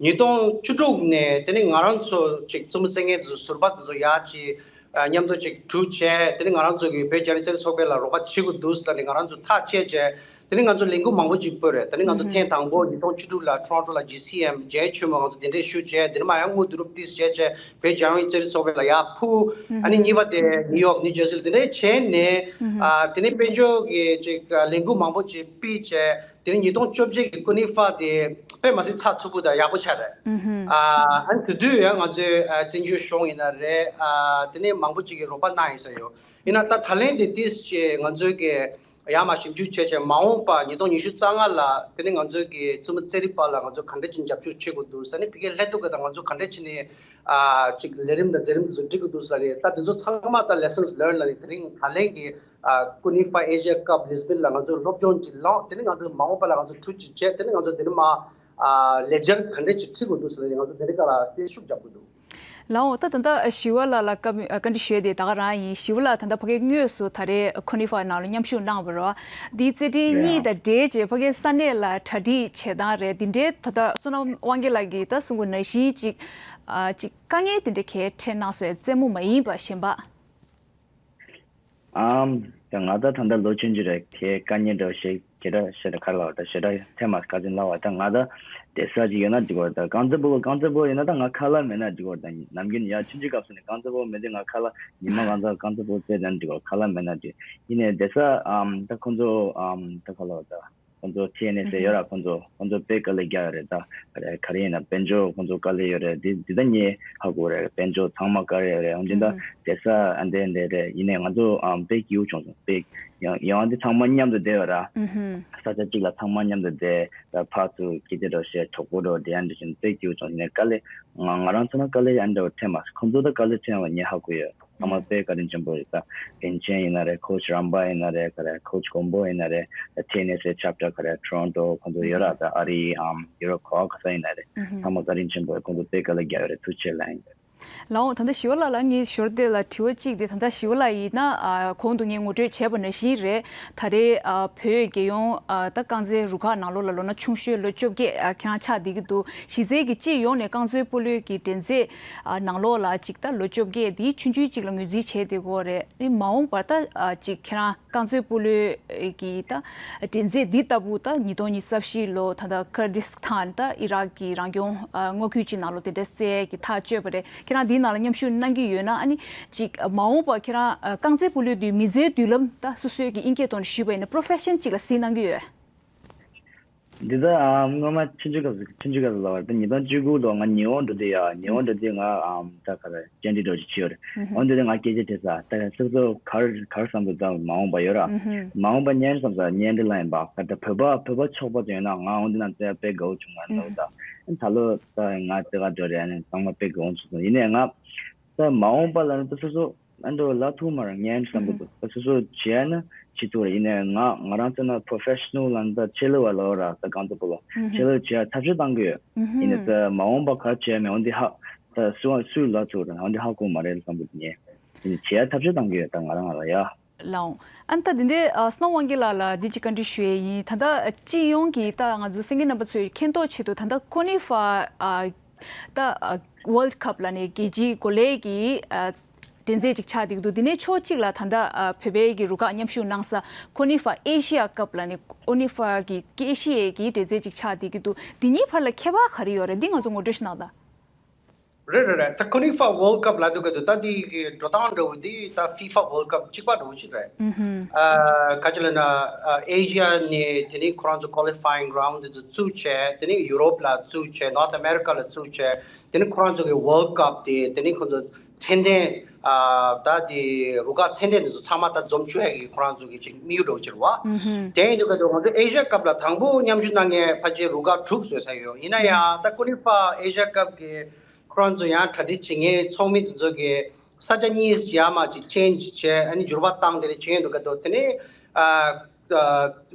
ཉིས་སྟོང་བཅུ་དྲུག་ནས་དེ་ནས་ང་རང་ཚོ་ཅིག་རྩེད་མོ་རྩེ་མཁན་ཚོ་ཟུར་པ་དེ་ཚོ་ཡར་ཅིག་ཨ་མཉམ་དུ་ཅིག་གྲོས་བྱས། དེ་ནས་ང་རང་ཚོ་གི་བོད་རྒྱ་རིགས་རྩེད་རིགས་ཚོགས་པ་ལ་རོགས་པ་བྱེད་དགོས་འདུག་ཟེར་ནས་ང་རང་ཚོ་ཐག་བཅད་བྱས། དེ་ནས་ང་ཚོ་ལས་འགུལ་མང་པོ་ཅིག་སྤོས་རེད། དེ་ནས་ང་ཚོ་ཐེངས་དང་པོ་ཉིས་སྟོང་བཅུ་དྲུག་ལ་ཊོ་རོན་ཊོ་ལ་ཇི་སི་ཨེམ་རྒྱའི་ཆེན་མོ་ང་ཚོ་དེ་འདྲས་ཞུ་བྱས། དེ་ནས་མ་ཡང་དངུལ་བསྡུ་རུབ་ཏིས་བྱས་བྱས་བོད་རྒྱ་རིགས་རྩེད་རིགས་ཚོགས་པ་ལ་ཡར་ཕུལ། ཨ་ནི་གཉིས་པ་དེ་ནིའུ་ཡོག་ནིའུ་ཇར་སི་ལ་དེ་འདྲས་བྱས་ནས་ཨ་དེ་ནས་དཔལ་འབྱོར་གྱི་ཅིག་ལས་འགུལ་མང་པོ་ཅིག་སྤེལ་བྱས། དེ་ནས་ཉིས་སྟོང་བཅོ་བརྒྱད་ཀྱི་ཀུན་ཧྥ་དེ་དཔེ་མ་སྲིད་ཚགས་ཚུད་པོ་དང་ཡག་པོ་ཆགས་རེད། ཨ་ཨ་ནི་དེ་དུས་ཡང་ང་ཚོའི་ཨ་བཙན་བྱོལ་གཞུང་ཡིན་ན་རེད། ཨ་དེ་ནས་མང་པོ་ཅིག་གིས་རོགས་པ་གནང་ཡིན་ས་ཡོད། ཡིན་ན་ད་ད་ལན་དེ་ཏིས་ཅེ་ང་ཚོའི་གི་ཡར་མར་ཞིབ་འཇུག་བྱས་བྱས་མ་འོངས་པ་ཉིས་སྟོང་ཉི་ཤུ་རྩ་ལྔ་ལ་དེ་ནས་ང་ཚོའི་གི་རྩེད་མོ་རྩེད་རིགས་པ་ལ་ང་ཚོ་ག་འདྲ་ཅིག་རྒྱབ་སྐྱོར་བྱེད་དགོས་འདུག་ཟེར་ནས། ཕ་གིའི་ལྷན་ཐོག་གི་དང་ང་ཚོ་ག་འདྲ་བྱས་ནས་ཨ་ཅིག་ལས་རིམ་དང་མཛད་རིམ་དེ་ཚོ་སྒྲིག་དགོས་འདུག་ཟེར་རེད། ད་དེ་ཚོ་ཚང་མ་ད་lessons learned ལ་ནི་དེ་རིང་ད་ལན་གི་ཨ་ཀུན་ཧྥ་ཨེ་ཤི་ཡ་ཀབ་ལིས་བིན་ལ་ང་ཚོ་སློབ་སྦྱོང་ཅིག་བླངས། དེ་ནས་ང་ཚོ་མ་འོངས་པ་ལ་ང་ཚོ་གྲོས་ཅིག་བྱས། དེ་ནས་ང་ཚོ་དེ་ནས་མ་ཨ་ལེགས་སྦྱར་ག་འདྲ་ཅིག་ཁྲིད་དགོས་འདུག་ཟེར་ནས་ང་ཚོ་དེ་རིང་ཁ་ལ་དེ་ཤུགས་རྒྱབ་དགོས་འདུག་ལགས་འོང་། ད་ད་ལྟ་ཞི་བ་ལགས་ལ་བཀའ་མོལ་ཨ་བཀའ་འདྲི་ཞུ་ཡས་དེ་ད་ག་རང་ཡིན། ཞི་བ་ལགས་ད་ལྟ་ཕ་གིའི་དངོས་སུ་ད་རེས་ཀུན་ཧྥ་ནང་ལ་མཉམ་ཞུགས་གནང་བ་རེད་བ། འདིའི་རྩེད་འགྲན་རེད་གཉིས་ཨང་། དང་འབྲེལ་བྱས་ཕ་གིའི་ས་གནས་ལ་གྲ་སྒྲིག་བྱེད་སྟངས་རེད། འདི་འདྲའི་ད་ལྟ་བསོད་ནམས་དབང་རྒྱལ་ལགས་ཀྱིས་ད་གསུང་གི་ནང་བཞིན་ཅིག་ཨ་ཅིག་དཀའ་ངལ་དེ་འདྲ་གས་འཕྲད་གནང་སོང་། རྩེད་མོ་མ་ཡིན་པ་གཞན་པ། ཨམ། ད་ང་ད་ད་ལྟ་ལོ་ཆུང་ཆུང་རེད། གས་དཀའ་ངལ་འདྲ་བོ་ཞིག་ཞེ་དྲག་ཞེ་དྲག་ག་རེ་ལབ་པ། ད་ཞེ་དྲག་ཐེངས་མ་ཁ་ཚིག་ལབ་པ། ད་ང་ད་བསྡད་ས་ཅིག་ཡོད་ན་འགྲིག་གི་རེད། ད་རྐང་རྩེད་སྤོ་ལོ་རྐང་རྩེད་སྤོ་ཡོད་ན་ད་ང་ཁ་ལག་མེད་ན་འགྲིག་གི་རེད། ད་ནམ་རྒྱུན་ཡ་ཆུང་ཆུང་སྐབས་སུ་ནས་རྐང་རྩེད་སྤོ་མེད་དུས་ང་ཁ་ལག་ཉི་མ་གང་ཙམ་རྐང་རྩེད་སྤོ་རྩེས་ད་འགྲིག་གི་རེད། ཁ་ལག་མེད་ན་འགྲིག། ཡིན་ནའི་བསྡད་ས་ཨམ་ད་ཁོང་ཚོ་ཨམ་ད་ག་རེ་ལབ་པ། ད། ཁོང་ཚོ་ཐི་ཨེན་ཨེས་ཨེ་ཡོད་ར། ཁོང་ཚོ་ཁོང་ཚོ་དཔེ་དཀའ་ལས་རྒྱག་ཡོད་རེད། ད་ག་རེ་ག་རེ་ཡིན་ན་དཔལ་འབྱོར་ཁོང་ཚོ་དཀའ་ལས་ཡོད་རེད། འདི་འདི་ད་ངས་ཧ་གོ་རེད། དཔལ་འབྱོར་ཚང་མ་དཀའ་ལས་ཡོད་རེད། འོན་ཀྱང་ད་བསྡད་ས་ཨ་འདྲ་འདྲ་རེད། ཡིན་ནའི་ང་ཚོ་ཨམ་དཔེ་སྐྱིད་པོ་བྱུང་སོང་། དཔེ་ཡང་ཡང་འདི་ཚང་མ་མཉམ་དུ་བསྡད་ཡོད་ར། ས་ཆ་གཅིག་ལ་ཚང་མ་མཉམ་དུ་བསྡད། ད་ཕར་ཚུར་ཁྱི་དེ་འདྲ་བཤད། གྲོགས་པོ་འདྲ་བསྡད་ཡ་འདྲ་བྱས་ནས་དཔེ་སྐྱིད་པོ་བྱུང་། ཡིན་ནའི་དཀའ་ལས་ང་ང་རང་ཚོ་ན་དཀའ་ལས་ཨ་འདྲ་བ་འཕྲད་མ་སོང་། ཁོང་ཚོ་ད་དཀའ་ལས་འཕྲད་ཡོད་པ་ངས་ཧ་གོ་ཡོད། ཚང་མ་དཔེ་བཀའ་དྲིན་ཆེན་པོ་རེད། ད་བན་ཆེན་ཡིན་ན་རེད། ཁོ་ཆི་རམ་པ་ཡིན་ན་རེད། ག་རེ་ཁོ་ཆི་གོམ་པོ་ཡིན་ན་རེད། ད་ཐེ་ནེ་སི་ཆེབ་ཊར་ག་རེ་ཊོ་རོན་ཊོ་ཁོང་ཚོ་ཡོད་ར། ད་ཨ་རི་ཨམ་ཡུ་རོབ་ག་བ་ག་ས་ཡིན་ན་རེད། ཚང་མ་བཀའ་དྲིན་ཆེན་པོ་རེད། ཁོང་ཚོ་དཔེ་དཀའ་ལས་རྒྱག་ཡོད་རེད། ཐུགས་རྗེ་ཆེ་ལབ་ཡིན། ལགས་འོང་། ད་ལྟ་ཞི་བ་ལགས་ལ་ངས་ཞོར་དེ་ལ་དྲི་བ་གཅིག་དེ། ད་ལྟ་ཞི་བ་ལགས་ཡིན་ན་ཨ་གོང་དུ་ངས་ངོ་སྤྲོད་བྱས་པ་ནང་བཞིན་རེད། ད་རེས་ཨ་བོད་རྒྱལ་ཡོངས་ཨ་ད་རྐང་རྩེད་རུ་ཁག་ནང་ལོགས་ལ་ལོ་ན་ཆུང་ཤོས་ལོ་བཅོ་བརྒྱད་ཨ་ཁྱེད་རང་ཆགས་བསྡད་ཀྱི་འདུག་གཞི་རྩའི་གི་སྤྱི་ཡོངས་ནས་རྐང་རྩེད་སྤོ་ལོའི་གི་འགྲན་རྩོད་ཨ་ནང་ལོགས་ལ་ཅིག་ད་ལོ་བཅོ་བརྒྱད་དེའི་ཆུང་ཆུང་ཅིག་ལ་ངོས་འཛིན་བྱས་བསྡད་ཀྱི་ཡོད་རེད། ཨ་ནི་མ་འོངས་པར་ད་ཨ་ཅིག་ཁྱེད་རང་རྐང་རྩེད་སྤོ་ལོའི་གི་ད་འགྲན་རྩོད་འདི་ལྟ་བུ་ད་ཉིས་སྟོང་ཉི་ཤུ་རྩ་བཞི་ལོ་ད་ལྟ་ཀར་དིས་ཐན་ད་ཨི་རག་གི་རང་སྐྱོང་ཨ་མངའ་ཁུལ་གཅིག་ནང་ལོགས་དེ་འདྲ་རྩེད་ཀྱི་ཐག་གཅོད་པ་རེད། ཁྱེད་རང་འདིའི་ནང་ལ་མཉམ་ཞུགས་གནང་གི་ཡོད་ན། ཨ་ནི་ཅིག་མ་འོངས་པ་ཁྱེད་རང་ཨ་རྐང་རྩེད་སྤོ་ལོའི་དུས་མི་ཚེའི་མདུན་ལམ་ད་སོ་སོའི་གི་དབྱིན་སྐད་ཐོག་ནས་ཞུས་པ་ཡིན་ན་པོ་རོ་ཕེ་ཤན་ཅིག་ལ་གཟིགས་གནང་གི་ཡོད། འདི་ད་ཨ་སྔོན་མ་ཆུང་ཆུང་སྐབས་སུ་ཆུང་ཆུང་སྐབས་སུ་ལབ་པ་རེད། ད་ཉིས་སྟོང་བཅུ་དགུ་ལོ་ང་ཉི་ཧོང་འགྲོ་དུས་ཡ། ཉི་ཧོང་འགྲོ་དུས་ང་ཨམ་ད་ག་རེ་བཅར་འདྲི་འདྲ་ཅིག་བྱས་ཡོད་རེད། འོན་ཏེ་ང་སྐད་ཆ་དྲིས་ས། ད་སོ་སོ་ག་རེ་ག་རེ་བསམ་འདུག་ད་མ་འོངས་པ་ཡོད་ར། མ་འོངས་པ་ཉན་བསམ་ས་ཉན་འདྲི་ལ་ཡིན་པ། ད་ད་བོད་པ་བོད་པ་ཕྱོགས་པ་ཅིག་ཡིན་ན་ང་འོན་ཏེ་ན་ད་དཔེ་དགའ་བོ་བྱུང་ང་འདུག་ད་ད་ལོ་ད་ང་དེ་ག་འགྲོ་རེད། ཨ་ནི་ཚང་མ་དཔེ་དགའ་བོ་བྱུང་སོང་། ཡིན་ནའི་ང་ད་མ་འོངས་པ་ལ་ནི་ད་སོ་སོ་ཨ་འགྲོ་ལ་ཐུག་མ་ར་ངན་བསམ་གི་འདུག་ད་སོ་སོ་བྱས་ན་བྱེད་ཐུབ་རེད། ཡིན་ནའི་ང་ང་རང་ཚོ་ན་པོ་རོ་ཕེ་ཤ་ནལ་ལ་ད་ཆེད་ལས་བ་ལོ་ར། ད་གང་ཚོ་པོ་ལོ་ཆེད་ལས་བྱས་ཐབས་ཤེས་བཏང་གི་ཡོད། ཡིན་ནའི་ད་མ་འོངས་པ་ག་བྱས་མེད་འོན་ཏེ་ཧ་ད་སུ་སུ་ལ་ཐུག་རེད། འོན་ཏེ་ཧ་གོ་མ་རེད་བསམ་གི་འདུག་ངས། ཡིན་ནའི་བྱས་ཐབས་ཤེས་བཏང་གི་ཡོད། ད་ང་རང་ང་ལ་ཡ། ལགས་འོང་། ཨ་ནི་ད་འདི་འདྲའི་ཨ་བསོད་ནམས་དབང་རྒྱལ་ལགས་ལ་འདི་ཅིག་བཀའ་འདྲི་ཞུ་ཡས་ཡིན། ད་ལྟ་སྤྱི་ཡོངས་ཀྱི་ད་ང་ཚོ་གསན་མཁན་རྣམ་པ་ཚོས་མཁྱེན་རྟོགས་ཆེད་དུ་ད་ལྟ་ཀུན་ཧྥ་ཨ་ད་ཨ་World Cup ལབ་ནས་རྒྱལ་སྤྱིའི་གོ་ལའི་གི་ཨ་འགྲན་རྩོད་ཅིག་ཆགས་བསྡད་ཀྱི་འདུག་འདི་ནས་ཕྱོགས་གཅིག་ལ་ད་ལྟ་ཨ་བོད་པའི་གི་རུ་ཁག་མཉམ་ཞུགས་གནང་ས་ཀུན་ཧྥ་ཨེ་ཤི་ཡ་ཀབ་ལབ་ནས་ཀུན་ཧྥ་གི་ཨེ་ཤི་ཡའི་གི་འགྲན་རྩོད་ཅིག་ཆགས་བསྡད་ཀྱི་འདུག་འདི་གཉིས་བར་ལ་ཁྱད་པར་ག་རེ་ཡོད་རེད། འདི་ང་ཚོ་ངོ་སྤྲོད་ཞིག་གནང་དང་། རེད་རེད་རེད། ད་ཀུན་ཧྥ་World Cup ལབ་དུས་ག་དུས་ད་འདི་གི་འགྲོ་སྟངས་འདྲ་བོ་འདི་ད་ཕི་ཧྥ་World Cup གཅིག་པ་འདྲ་བོ་ཞིག་རེད། ཨ་ག་ཅི་ལབ་ན་ཨ་ཨེ་ཤི་ཡ་ནས་དེ་ནས་ཁོ་རང་ཚོ་qualifying round འདི་ཚོ་བཙུགས་བྱས། དེ་ནས་ཡུ་རོབ་ལ་བཙུགས་བྱས། North America ལ་བཙུགས་བྱས། དེ་ནས་ཁོ་རང་ཚོ་གི་World Cup དེ་དེ་ནས་ཁོ་ཚོ་མཚན་ལྡན་ ཨ་ད་དེ་རུ་ཁག་ཚད་ལྡན་དེ་ཚོ་ཚང་མ་ད་འཛོམས་བཅུག་ཡ་གི་ཁོ་རང་ཚོ་གི་ཅིག་དམིགས་ཡུལ་འདྲ་བོ་ཅིག་རེད་བ། དེ་ཡིན་དུས་ཀ་ཚོད་ང་ཚོ་ཨེ་ཤ་ཡ་ཀབ་ལ་དང་པོ་མཉམ་ཞུགས་གནང་མཁན་ཕལ་ཆེར་རུ་ཁག་དྲུག་བཟོས་ཚར་ཡོད། ཡིན་ན་ཡང་ད་ཀུ་ལི་ཧྥ་ཨེ་ཤ་ཡ་ཀབ་གི་ཁོ་རང་ཚོ་ཡང་གྲ་སྒྲིག་བྱེད་མཁན་ཚོགས་མི་དེ་ཚོ་གི་ས་ཆ་གཉིས་ཡར་མར་ཅིག་ཅེན་ཇི་བྱས། ཨ་ནི་འགྱུར་བ་བཏང་། དེ་ནས་བྱེད་ཡོང་དུས་ཀ་ཚོད་དེ་ནས་ཨ་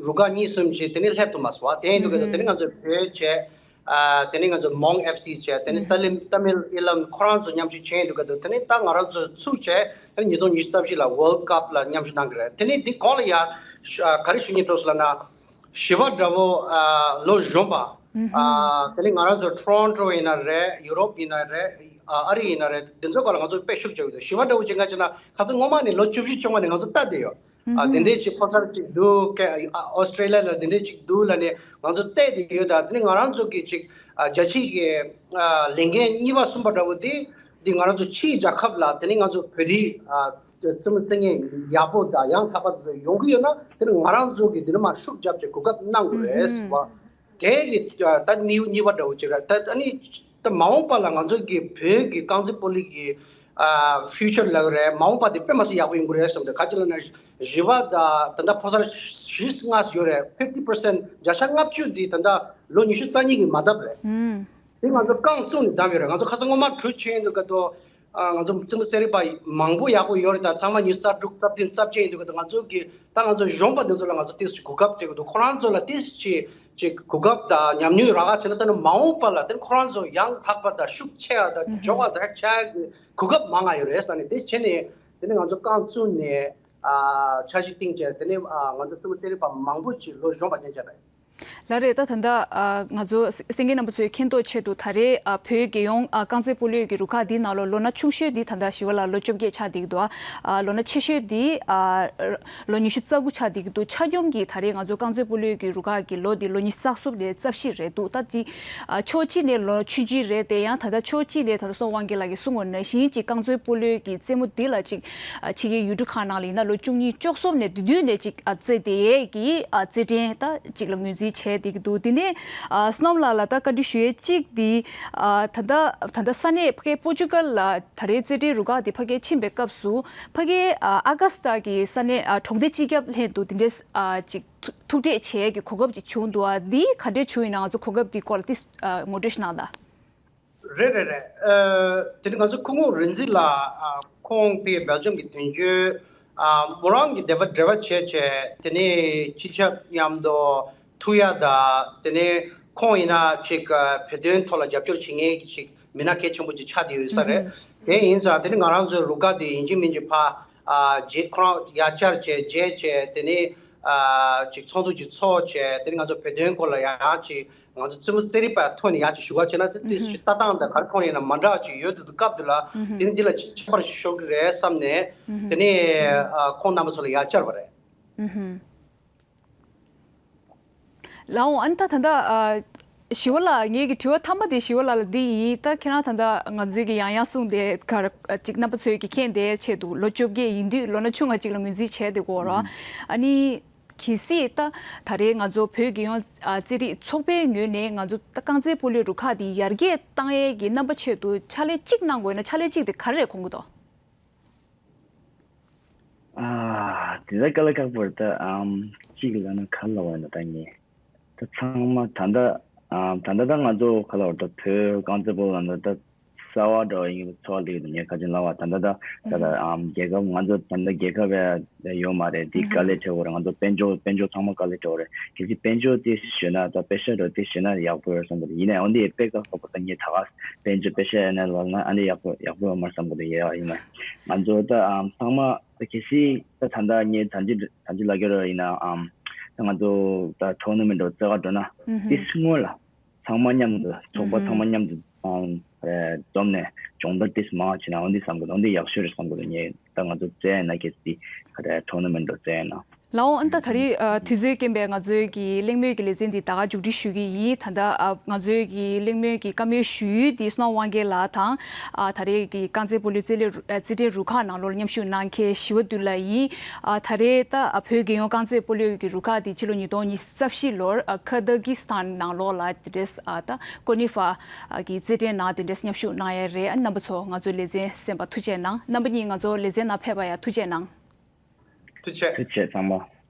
རུ་ཁག་གཉིས་གསུམ་ཅིག་དེ་ནས་སླེབས་ཐུབ་མ་སོང་བ། དེ་ཡིན་དུས་ཀ་ཚོད་དེ་ནས་ང་ཚོ་བོད་བྱས། ཨ་དེ་ནས་ང་ཚོ་མོང་ཨེཕ་སི་བྱས། དེ་ནས་ཏཱ་ལི་ཏཱ་མིལ་ཨི་ལམ་ཁོ་རང་ཚོ་མཉམ་ཞུགས་བྱེད་ཡོང་དུས་ཀ་ཚོད་དེ་ནས་ད་ང་རང་ཚོ་ཚུགས་བྱས། དེ་ནས་ཉིས་སྟོང་ཉི་ཤུ་རྩ་བཞི་ལ་ཝརལ་ཌི་ཀབ་ལ་མཉམ་ཞུགས་གནང་གི་རེད། དེ་ནས་འདི་གོང་ལ་ཡ་ཨ་ག་རེ་ཞུ་སྙིང་བྲོ་སོང་ལབ་ན། བཞི་པ་འདྲ་བོ་ཨ་ལོ་གཞོན་པ། ཨ་དེ་ནས་ང་རང་ཚོ་ཊོ་རོན་ཊོ་ཡིན་ན་རེད། ཡུ་རོབ་ཡིན་ན་རེད། ཨ་ཨ་རི་ཡིན་ན་རེད། དེ་ཚོ་སྒང་ལ་ང་ཚོ་དཔེ་ཤུགས་རྒྱབ་ཡོད། བཞི་པ་འདྲ་བོ་ཅིག་ང་བྱས་ན་ཁ་སང་སྔོན་མ་ནས་ལོ་བཅུ་བཞི་བཅོ་ལྔ་ནས་ང་ཚོ་ལྟ་བསྡད་ཡོད། ཨ་དེ་འདྲའི་ཅིག་ཕོ་གསར་ཅིག་འདུག་ག་ཨ་ཨོ་སི་ཊྲེ་ལི་ཡ་ལ་དེ་འདྲའི་ཅིག་འདུག་ལབ་ནས་ང་ཚོ་བལྟས་བསྡད་ཡོད། ད་དེ་ནས་ང་རང་ཚོ་གི་ཅིག་ཨ་རྒྱལ་སྤྱི་གི་ཨ་ལས་འགན་གཉིས་པ་གསུམ་པ་འདྲ་བོ་དེ་འདི་ང་རང་ཚོ་ཕྱིའི་རྒྱལ་ཁབ་ལ་དེ་ནས་ང་ཚོ་བོད་རིགས་ཨ་རྩེད་མོ་རྩེ་མཁན་ཡག་པོ་དང་ཡང་དག་པ་དེ་ཚོ་ཡོང་གི་ཡོད་ན། དེ་ནས་ང་རང་ཚོ་གི་དེ་ནས་མར་ཤུགས་རྒྱབ་བྱས་གོ་སྐབས་གནང་དགོས་རེད་ཟེར་བ། དེ་གི་ད་དམིགས་ཡུལ་གཉིས་པ་འདྲ་བོ་ཅིག་རེད། ད་ཨ་ནི་ད་མ་འོངས་པ་ལ་ང་ཚོ་གི་བོད་ཀྱི་རྐང་རྩེད་སྤོ་ལོ་གི་ཨ་ཕིའུ་ཅར་ལབ་ཀྱི་རེད། མ་འོངས་པ་དེ་དཔེ་མི་སྲིད་ཡག་པོ་ཡོང་གི་རེད་བསམ་སྟེ། ག་ཅི་ལབ་ན་བཞི་པ་ད་ད་ལྟ་ཕོ་གསར་བཞི་ལྔ་ཡོད་རེད། ཕིབ་ཊི་པར་སེན་ཊི་བརྒྱ་ཆ་ལྔ་བཅུ་དེ་ད་ལྟ་ལོ་ཉི་ཤུ་རྩ་གཉིས་ཀྱི་མ་བཏབ་རེད། དེ་ང་ཚོ་རྐང་བཙུགས་ནས་བསྡམས་ཡོད་རེད། ང་ཚོ་ཁ་སང་སྔོན་མ་གྲོས་བྱས་ཡོང་དུས་ཀ་ཏོ། ཨ་ང་ཚོ་རྩེད་མོ་རྩེ་རིག་པ་མང་པོ་ཡག་པོ་ཡོད་རེད། ད་ཚང་མ་ཉི་ཤུ་རྩ་དྲུག་རྩ་བདུན་རྩ་བརྒྱད་ཡིན་དུས་ཀ་ཏོ། ང་ཚོ་གི་ད་ང་ཚོ་གཞོན་པ་འདི་ཚོ་ལ་ང་ཚོ་ཏིས་ཅིག་གོ་སྐབས་སྤྲད་དགོས་འདུག་ཁོ་རང་ཚོ་ལ་ཏིས་ཅིག་ཅིག་གོ་སྐབས་དང་ཉམས་མྱོང་རག་ག་བྱས་ན། ད་ནི་མ་འོངས་པ་ལ་དེ་ནི་ཁོ་རང་ཚོ་ཡང་དག་པ་དང་ཤུགས་ཆེ་བ་དང་མགྱོགས་པ་དང་ཆགས་ཀྱི་གོ་སྐབས་མང་ང་ཡོད་རེད་ཟེར་ནས། དེ་བྱས་ནས་དེ་ནི་ང་ཚོ་རྐང་བཙུགས་ནས་ཨ་འཆར་གཞི་བཏིང་བྱས། དེ་ནི་ཨ་ང་ཚོ་རྩེད་མོ་རྩེ་རིག་པ་མང་པོ་ཅིག་ལོ་གཞོན་པ་ཉན་བྱས་རེད། ལགས་རེད། ད་ད་ལྟ་ཨ་ང་ཚོ་གསན་མཁན་རྣམ་པ་ཚོའི་མཁྱེན་རྟོགས་ཆེད་དུ། ད་རེས་ཨ་བོད་རྒྱལ་ཡོངས་ཨ་རྐང་རྩེད་སྤོ་ལོའི་གི་རུ་ཁག་འདིའི་ནང་ལོགས་ལོ་ན་ཆུང་ཤོས་འདི་ད་ལྟ་ཞི་བ་ལགས་ལོ་བཅོ་བརྒྱད་ཆགས་བསྡད་ཀྱི་འདུག་ཨ་ལོ་ན་ཆེ་ཤོས་འདི་ཨ་ལོ་ཉི་ཤུ་རྩ་དགུ་ཆགས་བསྡད་ཀྱི་འདུག་ཆ་སྙོམས་ཀྱིས་ད་རེས་ང་ཚོ་རྐང་རྩེད་སྤོ་ལོའི་གི་རུ་ཁག་གི་ལོ་འདི་ལོ་ཉི་ཤུ་རྩ་གསུམ་ནས་རྩ་བཞི་རེད་འདུག་ད་ཅི་ཨ་ཕྱོགས་གཅིག་ནས་ལོ་ཆུང་ཆུང་རེད་དེ། ཡང་ད་ལྟ་ཕྱོགས་གཅིག་ནས་ད་ལྟ་སོ་དབང་རྒྱལ་ལགས་ཀྱིས་གསུངས་པ་ནང་བཞིན་ཅིག་རྐང་རྩེད་སྤོ་ལོའི་གི་རྩེད་མོ་འདི་ལ་ཅིག་ཨ་ཕྱི་རྒྱལ་ཡུལ་གྲུ་ཁག་ནང་ལ་ཡིན་ན་ལོ་བཅུ་གཉིས་བཅུ་གསུམ་ནས་དེ་དུས་ནས་ཅིག་ཨ་རྩེད་དེ་གི་ཨ་རྩེད་འགྲན་ད་ཅིག་ལ་ངོས་འཛིན་བྱས་བསྡད་ཀྱི་འདུག་དེ་ནས་ཨ་བསོད་ནམས་ལགས་ལ་ད་བཀའ་འདྲི་ཞུ་ཡས་གཅིག་འདི། ཨ་ད་ལྟ་ད་ལྟ་ས་གནས་ཕ་གི་པོར་ཅུ་གལ་ལ་ད་རེས་རྩེད་འགྲན་རུ་ཁག་འདི་ཕ་གིར་ཕྱིན་པའི་སྐབས་སུ་ཕ་གིའི་ཨ་ཨ་ག་སི་ཐ་གི་ས་གནས་ཨ་གྲོང་སྡེ་སྤྱི་ཁྱབ་ལྷན་དུ་དེ་འདྲའི་ཨ་ཅིག་ཐུག་ཐུག་འཕྲད་བྱེད་ཡས་ཀྱི་གོ་སྐབས་ཅིག་བྱུང་འདུག་ཨ་འདི་ག་འདྲས་བྱུང་ཡིན་ན་ང་ཚོ་གོ་སྐབས་འདི་སྐོར་ལ་ཏིས་ཨ་ངོ་སྤྲོད་ཞིག་གནང་དང་། རེད་རེད་རེད། ཨ་དེ་ནི་ང་ཚོ་སྐུ་ངོ་རིག་འཛིན་ལགས། ཨ་ཁོང་ཕ་གི་སྦེལ་ཇམ་གྱི་དོན་གཅོད། ཨ་མོ་རང་གི་འབྲེལ་བ་འབྲེལ་བ་བྱས་བྱས། དེ་ནས་སྤྱི་ཁྱབ་མཉམ་དུ་ཐུག་ཡ་དང་། དེ་ནས་ཁོང་ཡིན་ན་ཅིག་ཨ་བོད་དོན་ཐོག་ལ་རྒྱབ་སྐྱོར་བྱེད་མཁན་གྱི་ཅིག་མི་སྣ་གལ་ཆེན་པོ་ཅིག་ཆགས་བསྡད་ཡོད་ས་རེད། དེ་ཡིན་ཙང་དེ་ནི་ང་རང་ཚོའི་རུ་ཁག་དེ་ཡིན་གཅིག་མིན་གཅིག་ཕར་ཨ་རྗེས་ཁོ་རང་ཡར་བཅར་བྱས། རྗེས་བྱས་དེ་ནས་ཨ་ཅིག་ཚོགས་འདུ་ཅིག་ཚོགས་བྱས། དེ་ནས་ང་ཚོ་བོད་དོན་སྐོར་ལ་ཡང་ཅིག་ང་ཚོ་རྩེད་མོ་རྩེ་རིག་པ་ཐོག་ནས་ཡང་ཅིག་ཞུ་བ་བྱས་ན། དེ་དེ་ཞིག་ལྟ་སྟངས་དང་ག་རེ་མཐོང་ཡིན་ན་མ་འདྲ་བ་ཅིག་ཡོད་འདུག་སྐབས་དེ་ལ་དེ་ནི་འདི་ལ་ཁྱད་པར་ཤོར་གི་རེད་བསམ་ནས། དེ་ནས་ཨ་ཁོང་རྣམ་པ་ཚོ་ལ་ཡར་བཅར་བ་རེད། ལགས་འོང་། ཨ་ནི་ད་ད་ལྟ་ཨ་ཞི་བ་ལགས། ངེད་ཀྱི་དྲི་བ་མཐའ་མ་དེ་ཞི་བ་ལགས་ལ་འདི་ཡིན། ད་ཁྱེད་རང་ད་ལྟ་ང་ཚོའི་གི་ཡང་ཡང་གསུངས་ཏེ་ག་རེ་ཅིག་རྣམ་པ་ཚོའི་གི་མཁྱེན་གསལ་ཆེད་དུ་ལོ་བཅོ་བརྒྱད་ཡིན་དུས་ལོ་ན་ཆུང་ང་ཅིག་ལ་ངོས་འཛིན་བྱས་ཏེ་གོ་ར། ཨ་ནི། གལ་སྲིད་ད་ད་རེས་ང་ཚོ་བོད་རྒྱལ་ཡོངས་ཨ་རྩེད་རིགས་ཚོགས་པའི་ངོས་ནས་ང་ཚོ་ད་རྐང་རྩེད་སྤོ་ལོའི་རུ་ཁག་འདི་ཡར་རྒྱས་བཏང་ཡས་ཀྱི་རྣམ་པ་ཆེད་དུ་ཕྱག་ལས་གཅིག་གནང་དགོས་ན་ཕྱག་ལས་གཅིག་དེ་ག་རེ་རེད་དགོངས་ཀྱི་འདུག་ཨ་དེ་ད་དཀའ་ལས་ཁག་པོ་རེད། ད་ཨམ་གཅིག་ལབ་ན་ག་ལབ་པ་ཡིན་ན། ད་ངས་ད་ཚང་མ་ད་ལྟ་ཨམ་ད་ལྟ་ད་ང་ཚོ་ག་ལབ་རེད། ད་བོད་རྐང་རྩེད་སྤོ་ལོ་ལབ་ན་ད་གསར་བ་འདྲ་བ་ཡིན་གྱི་ཚོར་བ་སླེབས་ཀྱི་འདུག་ངས་ག་ཅིག་ལབ་པ། ད་ལྟ་ད་ད་ལྟ་ཨམ་རྒྱལ་ཁབ་ང་ཚོ་ད་ལྟ་རྒྱལ་ཁབ་ཡ་ཡོད་མ་རེད། འདི་དཀའ་ལས་འཕྲད་ཡོད་རེད། ང་ཚོ་དཔལ་འབྱོར་དཔལ་འབྱོར་ཚང་མ་དཀའ་ལས་འཕྲད་ཡོད་རེད། གལ་སྲིད་དཔལ་འབྱོར་དེ་ཞུས་ན་ད་པེ་ཤ་འདྲ་དེ་ཞུས་ན་ཡག་པོ་ཡོད་བསམ་གི་འདུག་ཡིན་ནའང་འདི་དཔེ་དཀའ་ཁག་པོ། ད་ངས་ད་ག་དཔལ་འབྱོར་པེ་ཤ་ཡ་ན་ལབ་ན་ཨ་འདི་ཡག་པོ་ཡག་པོ་ཡོད་མ་རེད་བསམ་གི་འདུག་ཡ་ཡིན་ན་ང་ཚོ་ད་ཨམ་ཚང་མ་ད་གལ་སྲིད་ད་ད་ལྟ་ངས་ད་ཅི་ད་ཅི་ལབ་ཀྱི་རེད། ཡིན་ན་ཨམ་ད་ང་ཚོ་ད་ཊོར་ནར་མེན་ཊ་འདྲ་རྩེ་ག་འགྲོ་ན་དེ་སྔོན་ལ། ཚང་མ་མཉམ་དུ་ཚོགས་པ་ཚང་མ་མཉམ་དུ་ཨང་འཛོམས་ནས་སྦྱོང་བརྡར་ཏིས་མང་བ་བྱས་ན་འོ་འདི་བསམ་གི་འདུག་འོ་འདི་ཡག་ཤོས་རེད་བསམ་གི་འདུག་ངས་ད་ང་ཚོ་རྩེ་ཡིན་ན་གལ་སྲིད་ག་རེ་ཊོར་ནར་མེན་ཊ་འདྲ་རྩེ་ཡིན་ན། ལགས་འོང་། ཨ་ནི་ད་ད་རེས་ཨ་དུས་ཚོད་རྐྱེན་པས་ང་ཚོའི་གི་གླེང་མོལ་གྱི་ལེ་ཚན་འདི་ད་ག་མཇུག་སྒྲིལ་ཞུ་གི་ཡིན། ད་ལྟ་ཨ་ང་ཚོའི་གི་གླེང་མོལ་གྱི་བཀའ་མོལ་ཞུ་ཡུལ་འདི་བསོད་ནམས་དབང་རྒྱལ་ལགས་དང་། ཨ་ད་རེས་ཀྱི་རྐང་རྩེད་སྤོ་ལོའི་རྩེད་ལེ་རུ་ཨ་རྩེད་འགྲན་རུ་ཁག་ནང་ལོགས་ལ་མཉམ་ཞུགས་གནང་མཁན་ཞི་བ་འདུས་ལགས་ཡིན། ཨ་ད་རེས་ད་ཨ་བོད་རྒྱལ་ཡོངས་རྐང་རྩེད་སྤོ་ལོའི་གི་རུ་ཁག་འདི་ཕྱི་ལོ་ཉིས་སྟོང་ཉི་ཤུ་རྩ་བཞི་ལོར་ཨ་ཁ་ཛ་ཀི་སི་ཐན་ནང་ལོགས་ལ་དེ་འདྲས་ཨ་ད་ཀོ་ནི་ཧྥ་ཨ་གི་རྩེད་འགྲན་ནང་དེ་འདྲས་མཉམ་ཞུགས་གནང་ཡ་རེད། ཨ་རྣམ་པ་ཚོ་ང་ཚོའི་ལེ་ཚན་གསན་པ་ཐུགས་རྗེ་གནང་། རྣམ་པ་གཉིས་ང་ཚོ་ལེ་ཚན་ནང་ཕེབས་པ་ཡ་ཐུགས་རྗེ་གནང་། ཐུགས་རྗེ་ཆེ། ཐུགས་རྗེ་ཆེ་ཚང་མ།